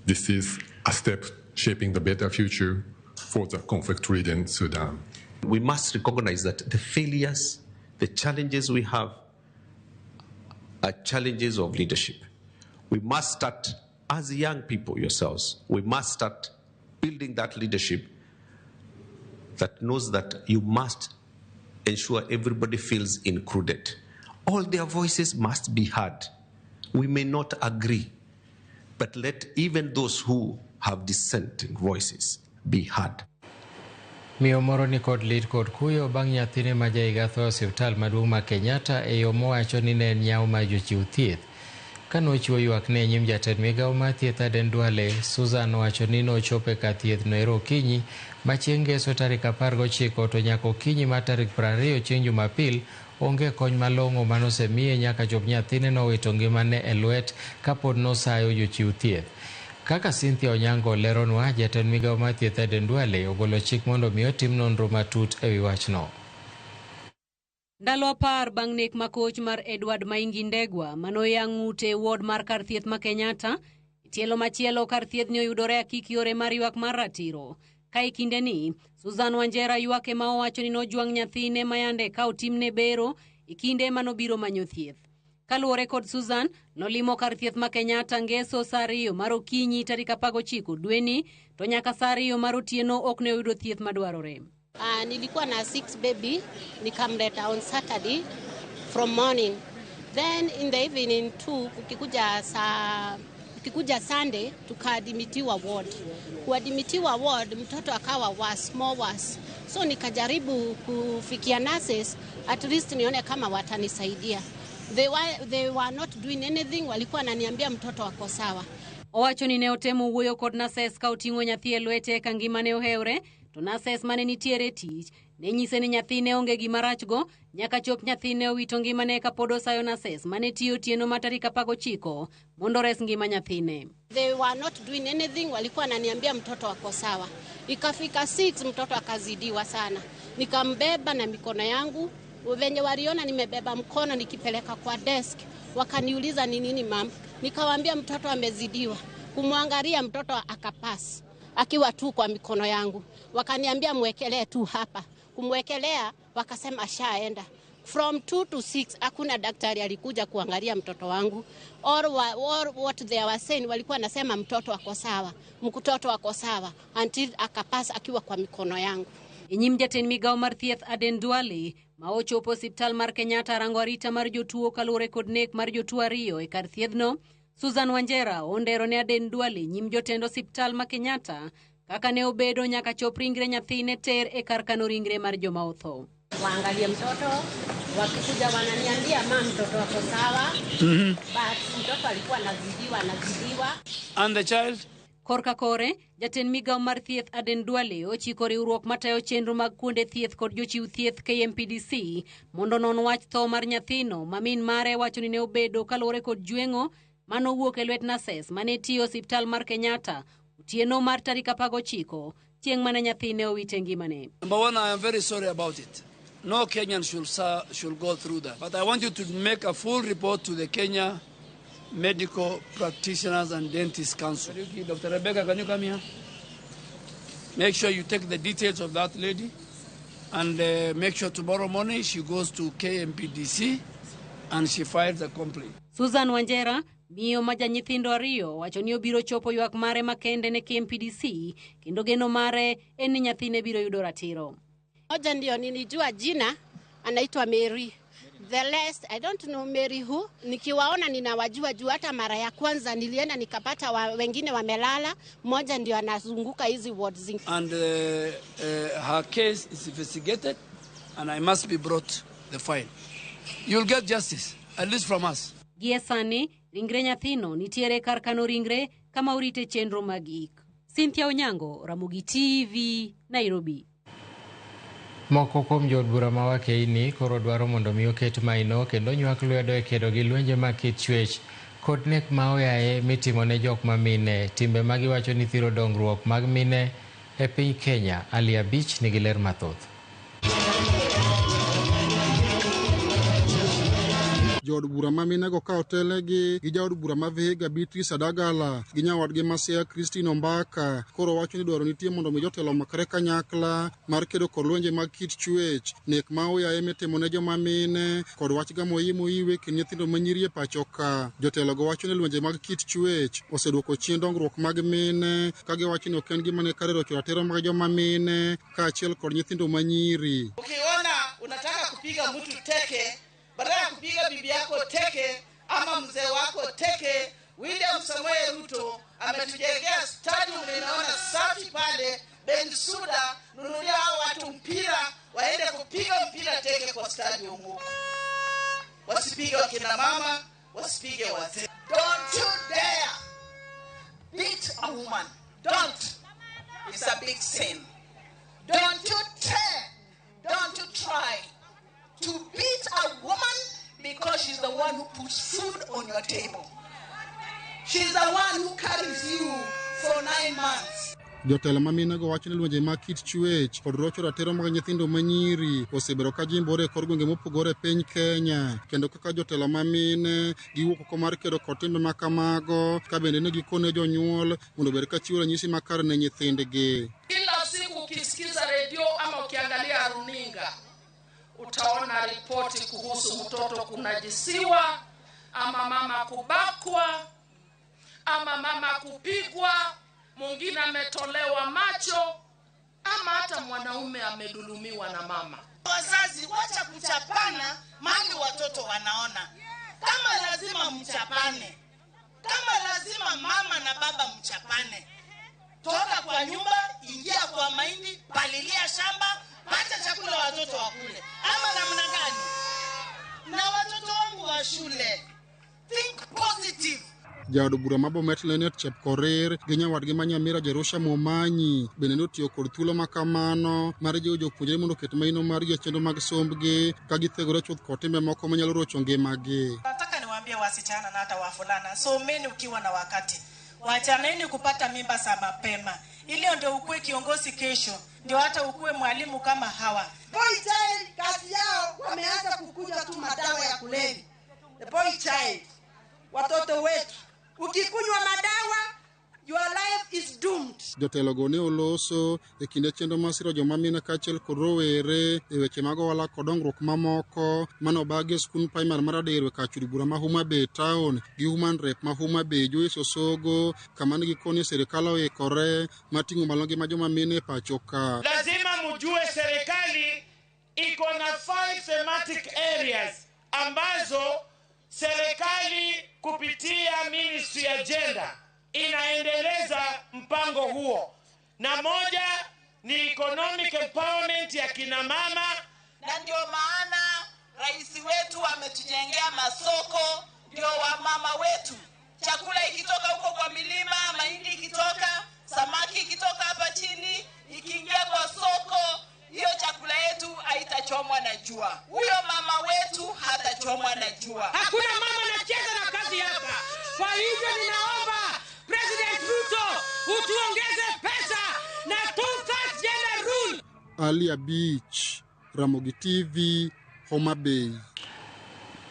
this is a step shaping the better future for the conflict-ridden Sudan. We must recognize that the failures, the challenges we have are challenges of leadership. We must start, as young people yourselves, we must start building that leadership that knows that you must ensure everybody feels included. All their voices must be heard. We may not agree, but let even those who have dissenting voices be heard. Miyo moro ni kod lit kod kuyo bang' nyathine ma jahiga tho e osiptal maduong' ma Kenyatta e yo mowacho ni ne en nyawo mar jochiw thieth. Kanochiwo ywakne e nyim jatend migawo mar thieth Aden Duale, Susan owacho ni nochopo e kar thieth no ero okinyi ma chieng' ngeso tarik 19 to nyaka okinyi mar tarik 20 chieng' Jumapil onge kony malong'o manosemiye nyaka chop nyathine nowito ngimane e lwet kapod nosayo jochiw thieth. Kaka Cynthia Onyango leronwa, jatend migawo mar thieth Aden Duale ogolo chik mondo mi otim nonro matut ewi wachno. Ndalo 10 bang' nek makoch mar Edward Maingi Ndegwa manoyang' ng'ute e ward mar kar thieth ma Kenyatta, tielo machielo kar thieth ni oyudore akik yore mar ywak mar ratiro. Ka e kindeni, Susan Wanjera ywak ema owacho ni nojwang' nyathine mayande ka otimne bero e kinde manobiro manyo thieth. Kaluwore kod Susan, nolimo kar thieth ma Kenyatta ngeso saa 2 mar okinyi tarik 19 dweni, to nyaka saa 2 mar otieno ok ne oyudo thieth madwarore. Nilikuwa na 6 baby nikamleta on Saturday from morning, then in the evening too, kukikuja Sunday tukaadmitiwa ward. Kuadmitiwa ward, mtoto akawa worse, more worse. So nikajaribu kufikia nurses at least nione kama watanisaidia. They were not doing anything, walikuwa wananiambia mtoto wako sawa. Owacho ni ne otemo wuoyo kod nurses ka oting'o nyathi e lwete ka ngimane ohewre, to nurses mane nitiere tich ne nyise ni nyathine onge gima rachgo nyaka chop nyathine owito ngimane kapod osayo nurses mane tiyo otieno ma tarik 19 mondo ores ngima nyathine. They were not doing anything, walikuwa wananiambia mtoto wako sawa. Ikafika 6 mtoto akazidiwa sana. Nikambeba na mikono yangu, venye waliona nimebeba mkono nikipeleka kwa desk, wakaniuliza ni nini mam? Nikawaambia mtoto amezidiwa. Kumwangalia mtoto akapass akiwa tu kwa mikono yangu. Wakaniambia mwekelee tu hapa. Kumwekelea wakasema ashaenda. From 2 to 6 hakuna daktari alikuja kuangalia mtoto wangu. Or what they were saying, walikuwa nasema mtoto wako sawa, mtoto wako sawa until akapass akiwa kwa mikono yangu. E nyim jatend migawo mar thieth Aden Duale ma ochopo osiptal mar Kenyatta rango arita mar jotuo kaluwore kod nek mar jotuo 2 e kar thiethno, Susan Wanjera ondero ne Aden Duale nyim jotend osiptal ma Kenyatta kaka ne obedo nyaka chop ringre nyathine ter e kar kano ringre mar joma otho. Waangalie mtoto, wakikuja wananiambia ma mtoto wako sawa. But mtoto alikuwa anazidiwa. And the child? Korka kore, jatend migawo mar thieth Aden Duale ochiko riwruok matayo chenro mag kuonde thieth kod jochiw thieth KMPDC mondo non wach tho mar nyathino ma min mare wacho ni ne obedo kaluwore kod jweng'o manowuok e lwet nurses mane tiyo osiptal mar Kenyatta otieno mar tarik 19 chieng' mane nyathine owite ngimane. Number one, I am very sorry about it. No Kenyan should go through that. But I want you to make a full report to the Kenya Medical Practitioners and Dentists Council. Dr. Rebecca, can you come here? Make sure you take the details of that lady and make sure tomorrow morning she goes to KMPDC and she files a complaint. Susan Wanjera, miyo ma janyithindo 2, wacho ni obiro chopo ywak mare makende ne KMPDC kendo geno mare en ni nyathine biro yudo ratiro. Moja ndio nilijua jina, anaitwa Mary. The rest, I don't know Mary who. Nikiwaona ninawajua juu hata mara ya kwanza nilienda nikapata wengine wamelala, moja ndio anazunguka hizi wards. And her case is investigated and I must be brought the file. You'll get justice, at least from us. Gie sani, ringre nyathino nitiere kar kano ringre kama orite chenro mag ik. Cynthia Onyango, Ramogi TV, Nairobi. Moko kuom jood bura ma wakeini koro dwaro mondo mi oket maino kendo nywak lwedo e kedo gi lwenje mag kit chwech kod nek ma oyaye mitimo ne jok ma mine, timbe ma giwacho ni thiro dongruok mag mine e piny Kenya. Ali Abich nigi ler mathoth. Jood bura ma minego ka otelnegi gi jaod bura ma Vihiga Beatrice Adagala gi nyawadgi ma Siaya Christine Ombaka koro wacho ni dwaro nitie mondo mi jotelo omakre kanyakla mar kedo kod lwenje mag kit chwech, nek ma oyaye mitimo ne joma mine kod wach gamo iye moiwe kind nyithindo manyiri e pacho ka. Jotelo go wacho ni lwenje mag kit chwech oseduoko chien dongruok mag mine ka giwacho ni ok en gima ne kare rocho ratiro mag joma mine kaachiel kod nyithindo manyiri. Ukiona unataka kupiga mtu teke, badala ya kupiga bibi yako teke ama mzee wako teke, William Samoei Ruto ametujengea stadium, nimeona safi pale Bensuda. Nunulia hao watu mpira waende kupiga mpira teke kwa stadium huko, wasipige wakina mama, wasipige wazee. Don't you dare beat a woman. Don't. It's a big sin. Don't you dare, don't you try to beat a woman because she's the one who puts food on your table. She's the one who carries you for 9 months. Jotelo ma minego wacho ni lwenje mag kit chwech kod rocho ratiro mag nyithindo manyiri osebedo ka jimbore e kor gwenge mopogore e piny Kenya, kendo kaka jotelo ma mine giwuok oko mar kedo kod timbe ma kamago, ka bende ne gikone jonyuol mondo obed ka chiwo ranyisi makare ne nyithindgi. Kila siku ukisikiza redio ama ukiangalia runinga utaona ripoti kuhusu mtoto kunajisiwa ama mama kubakwa ama mama kupigwa, mwingine ametolewa macho ama hata mwanaume amedhulumiwa na mama. Wazazi, wacha kuchapana mali watoto wanaona. Kama lazima mchapane, kama lazima mama na baba mchapane, toka kwa nyumba, ingia kwa mahindi, palilia shamba, pata chakula watoto wakule. Ama namna gani? Na watoto wangu wa shule, think positive. Jaod bura ma Bomet Leonard Chepkorir gi nyawadgi ma Nyamira Jerusha Momanyi bende notiyo kod thuolo ma kamano mar jiwo jopuonjre mondo oket maino margi e chenro mag sombgi ka githegore chuth kod timbe moko manyalo rocho ngimagi. Nataka niwaambie wasichana na hata wavulana, someni ukiwa na wakati, wachaneni kupata mimba za mapema, ili ndio ukue kiongozi kesho, ndio hata ukue mwalimu kama hawa. Boy child kazi yao wameanza kukunywa tu madawa ya kulevya. The boy child, watoto wetu, ukikunywa madawa your life is doomed. Jotelo go ne oloso e kinde chenro mar siro joma mine kaachiel kod rowere e weche mag ohala kod dongruok mamoko mane obagi e skund primar mar Aderwe kar chud bura ma Homa Bay town gi Human Rep ma Homa Bay Joyce Osogo, kama ne gikoni sirikal oikore mar ting'o malo ngima joma mine e pacho ka. Lazima mjue serikali iko na 5 thematic areas ambazo serikali kupitia ministry ya gender inaendeleza mpango huo, na moja ni economic empowerment ya kina mama. Na ndio maana rais wetu ametujengea masoko, ndio wamama wetu, chakula ikitoka huko kwa milima, mahindi ikitoka, samaki ikitoka hapa chini, ikiingia kwa soko, hiyo chakula yetu haitachomwa na jua. Huyo mama wetu hatachomwa na jua. Hakuna mama anacheza na kazi hapa. Kwa hivyo ninaomba President Ruto utuongeze pesa na 2/3 gender rule. Alia Beach, Ramogi TV, Homa Bay.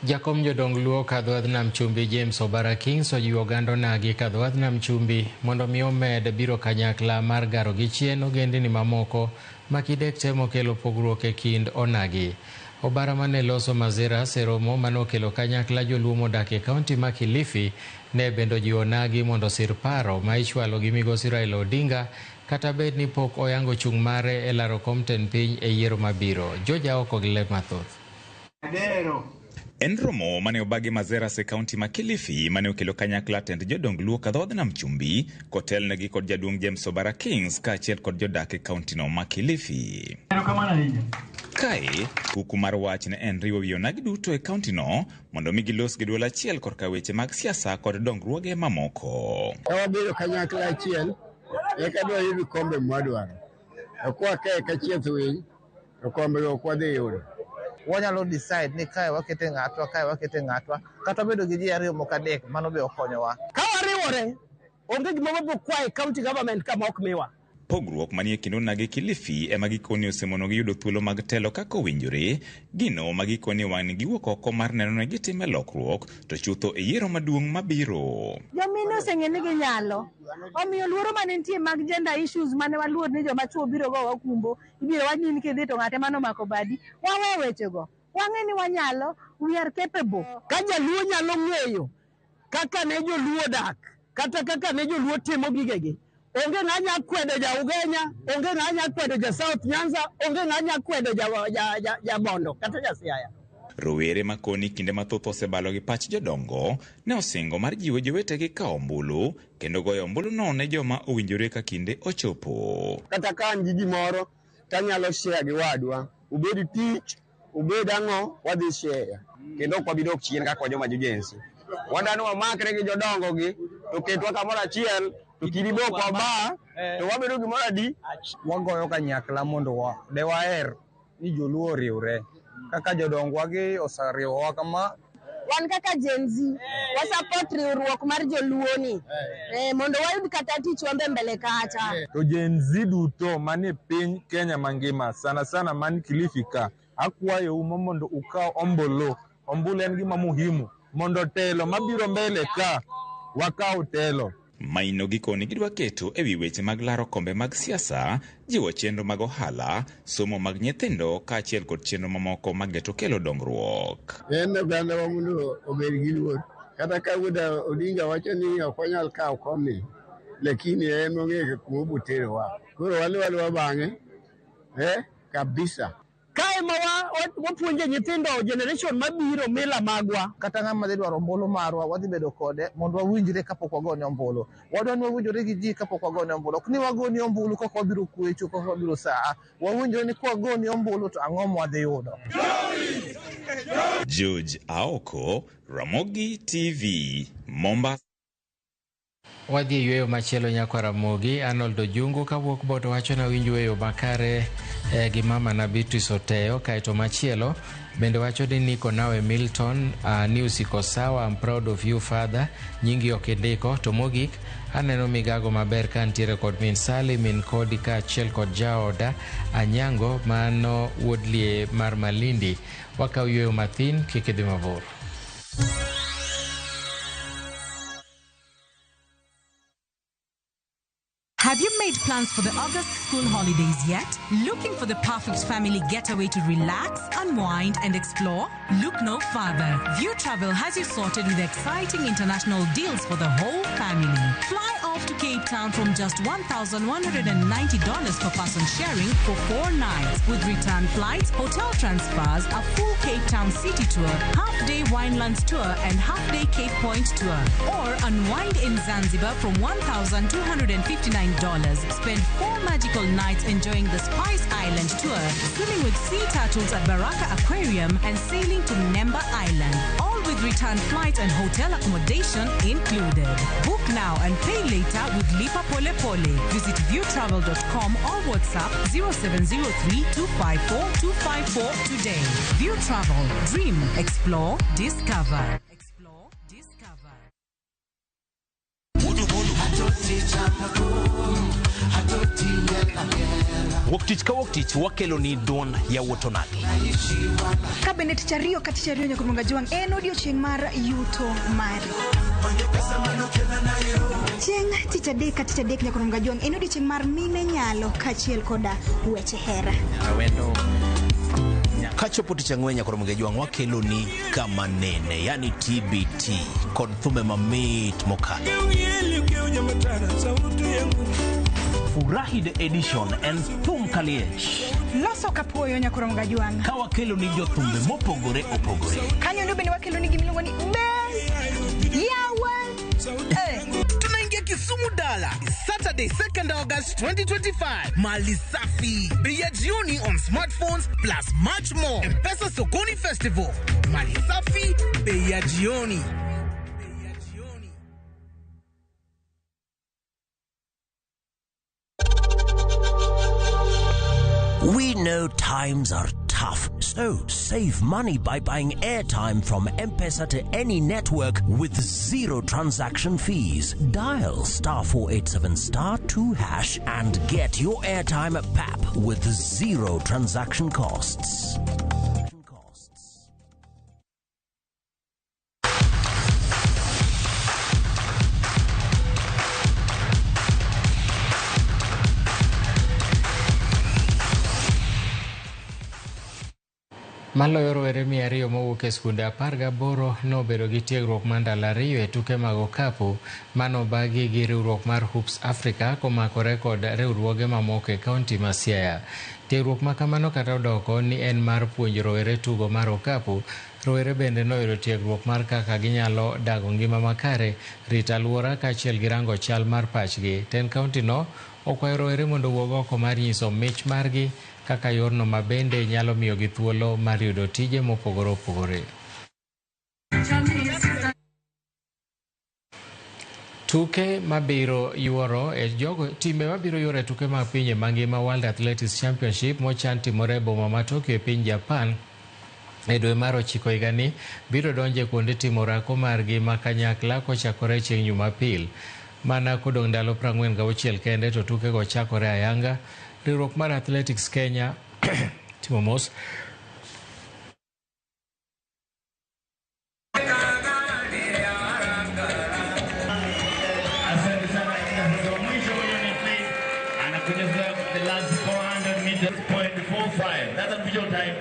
Jakom jodong Luo kadho nam chumbi James Obara Kings ojiwo oganda onagi kadho nam chumbi mondo mi omed biro kanyakla mar garo gi chien ogendini mamoko ma kidek temo kelo pogruok e kind onagi. Obara mane loso Mazeras e romo mane okelo kanyakla joluo modak e kaunti ma Kilifi ne bende ojiwo onagi mondo osir paro ma ichwalo gi migosi Raila Odinga kata bed ni pok oyango chung' mare e laro kom tend piny e yiero mabiro. Joja oko gi lep mathoth. En romo mane obagi Mazeras e kaunti ma Kilifi mane okelo kanyakla tend jodong Luo kadhodh nam chumbi kotelnegi kod jaduong' James Obara Kings kaachiel kod jodak e kaunti no ma Kilifi. Kae, kuku mar wach ne en riwo wi onagi duto e kaunti no mondo mi gilos gi duol achiel korka weche mag siasa kod dongruoge mamoko. Ka wabedo kanyakla achiel, eka dwayud kombe mwadwaro. To kwakae kachieth winy, to kombe go ok wadhi yudo. Wanyalo decide ni kae wakete ng'atwa, kae wakete ng'atwa, kata bedo gi ji ariyo moko adek, mano be okonyowa. Ka wariwore, onge gima wabiro kwayo e county government kama ok miwa. Pogruok manie kind onagi Kilifi ema gikoni osemono gi yudo thuolo mag telo kaka owinjore, gino ma gikoni wang' giwuok oko mar neno ni gitime lokruok to chutho e yiero maduong' mabiro. Jomine oseng'e ni ginyalo, omiyo luoro mane nitie mag gender issues mane waluor ni joma chuo biro go wakumbo, ibiro wach ni in kidhi to ng'ate mane omako badi, wawe wechego, wang'e ni wanyalo, we are capable. Ka jaluo nyalo ng'eyo kaka ne joluo dak, kata kaka ne joluo timo gigegi, Onge ng'a nya kwedo ja Ugenya, onge ng'a nya kwedo ja South Nyanza, onge ng'a nya kwedo ja Bondo kata ja Siaya. Rowere makoni kinde mathoth osebalo gi pach jodongo ne osingo mar jiwo jowetegi kawo ombulu kendo goyo ombuluno ne joma owinjore ka kinde ochopo. Kata ka an gi gimoro tanyalo share gi wadwa, ubed tich, ubed ang'o, wadhi share. Kendo ok wabi dok chien kaka joma jo Gen Z. Wadwani wamakre gi jodongo gi to ketwa kamoro achiel to kidi be ok waba to wabedo gimoro adi. Wagoyo kanyakla mondo de waher ni joluo oriwre kaka jodongwa gi oseriwowa kama. Wan kaka Gen Z wasupport riwruok mar joluo ni mondo wayud kata tich wambe mbele kacha. To Gen Z duto manie piny Kenya mangima, sana sana man Kilifi ka, akwayou mondo ukaw ombulu. Ombulu en gima muhimu mondo telo mabiro mbele ka wakaw telo. Maino gikoni gidwa keto ewi weche mag laro kombe mag siasa, jiwo chenro mag ohala, somo mag nyithindo kaachiel kod chenro mamoko mageto kelo dongruok. En ogandawa mondo obed gi luor. Kata ka Wuod Odinga wacho ni ok wanyal kawo komni, lakini en ong'eyo kuma obiro terowa. Koro waluw aluwa bang'e kabisa. Kae ma wapuonje nyithindo generation mabiro mila magwa. Kata ng'ama dhi dwaro ombulu marwa wadhi bedo kode mondo wawinjre kapok wagone ombulu. Wadwa ni wawinjore gi ji kapok wagone ombulu. Ok ni wagoni ombulu kaka wabiro kwecho, kaka wabiro saa. Wawinjore ni kwagoni ombulu to ang'o mwadhi yudo. George Aoko, Ramogi TV, Mombasa. Wadhi e yweyo machielo nyakwa Ramogi. Arnold Ojungu kawuok Bondo wacho na winj weyo makare gi mama na Beatrice Oteyo. Kaeto machielo bende wacho ni niko nawe Milton, news iko sawa, I'm proud of you father, nyingi ok indiko. To mogik aneno migago maber ka ntiere kod min Sally, min Kodi kaachiel kod jaoda Anyango mano wuod Lie mar Malindi. Wakaw yweyo mathin, kik idhi mabor. Have you made plans for the August school holidays yet? Looking for the perfect family getaway to relax, unwind, and explore? Look no further. View Travel has you sorted with exciting international deals for the whole family. Fly off to Cape Town from just $1,190 per person sharing for 4 nights, with return flights, hotel transfers, a full Cape Town city tour, half-day Winelands tour, and half-day Cape Point tour. Or unwind in Zanzibar from $1,259. Spend 4 magical nights enjoying the Spice Island tour, swimming with sea turtles at Baraka Aquarium, and sailing to Nemba Island. All with return flights and hotel accommodation included. Book now and pay later with Lipa Pole Pole. Visit viewtravel.com or WhatsApp 0703 254 254 today. View Travel. Dream, explore, discover. Explore, discover. Wuok tich ka wuok tich wakelo ni duond yawuot onagi. Ka bende tich ariyo ka tich ariyo nyaka Jwang' en odiochieng' mar yuto mari. Chieng' tich adek ka tich adek nyaka Jwang' en odiochieng' mar mine nyalo kaachiel koda weche hera. Kachopo tich ang'wen nyaka Jwang' wakelo ni kama nene, yani TBT kod thumbe mamit mokalo. Furahi the edition and thum kaliech. Loso kapuoyo nyaka Jwang'. Ka wakelo ni jothumbe mopogore opogore. Kanyo ndo bende wakelo ni gimiluongo ni best yawa. Tunaingia Kisumu Dala Saturday 2nd August 2025. Mali safi, bei ya jioni on smartphones plus much more. M-Pesa Sokoni Festival. Mali safi, bei ya jioni. We know times are tough, so save money by buying airtime from M-Pesa to any network with zero transaction fees. Dial *487*2# and get your airtime at PAP with zero transaction costs. Maloyo rowere 200 mowuok e skunde 18 nobedo gi tiegruok mar ndalo 2 e tuke mag okapu manobagi gi riwruok mar Hoops Africa komakore kod riwruoge mamoko e kaunti ma Siaya. Tiegruok ma kamano kata odoko ni en mar puonjo rowere tugo mar okapu, rowere bende noyudo tiegruok mar kaka ginyalo dago ngima makare, rito alwora kaachiel gi rango chal mar pachgi. Tend kaunti no okwayo rowere mondo owuog oko mar nyiso mich margi kaka yorno ma bende nyalo miyogi thuolo mar yudo tije mopogore opogore. Tuke mabiro yuoro e jogo timbe mabiro yuoro e tuke mag pinje mangima World Athletics Championship mochan timore e boma ma Tokyo e piny Japan e dwe mar 9 higani biro donjo e kuonde timo orako margi ma kanyakla kochakore chieng' Jumapil. Mana kodong' ndalo 46 kende to tukego chakore ayanga. Riwruok mar Athletics Kenya timo mos. Asante sana katika mchezo wa mwisho huyo ni Faith anakucheza the last 400 meters point 45. That's a visual time.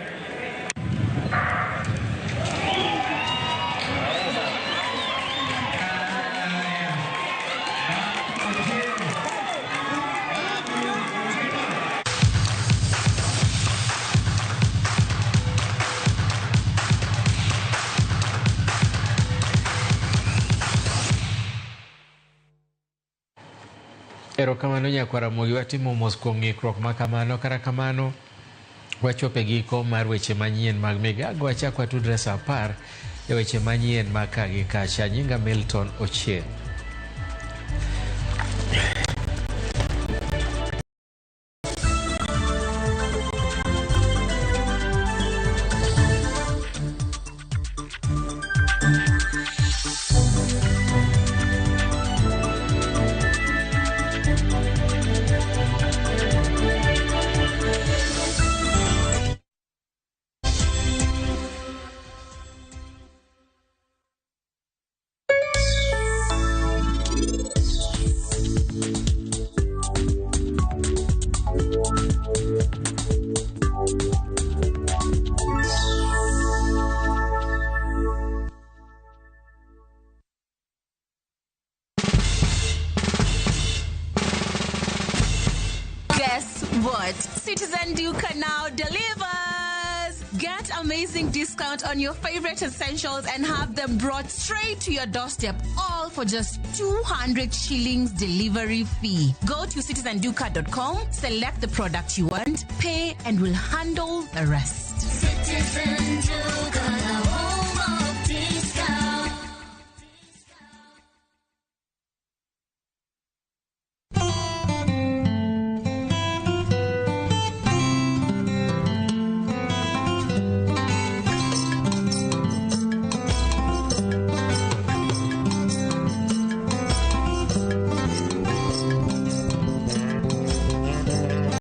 Erokamano nyakwar Ramogi, watimo mos kuom ng'ikruok ma kamano. Kata kamano wachopo e giko mar weche manyien mag migago. Wachak watudre saa 10 e weche manyien mag ka gi kacha. Nyinga Milton Ochieng'. Guess what? Citizen Duka now delivers! Get amazing discount on your favorite essentials and have them brought straight to your doorstep, all for just 200 shillings delivery fee. Go to citizenduka.com, select the product you want, pay, and we'll handle the rest. Citizen Duka, the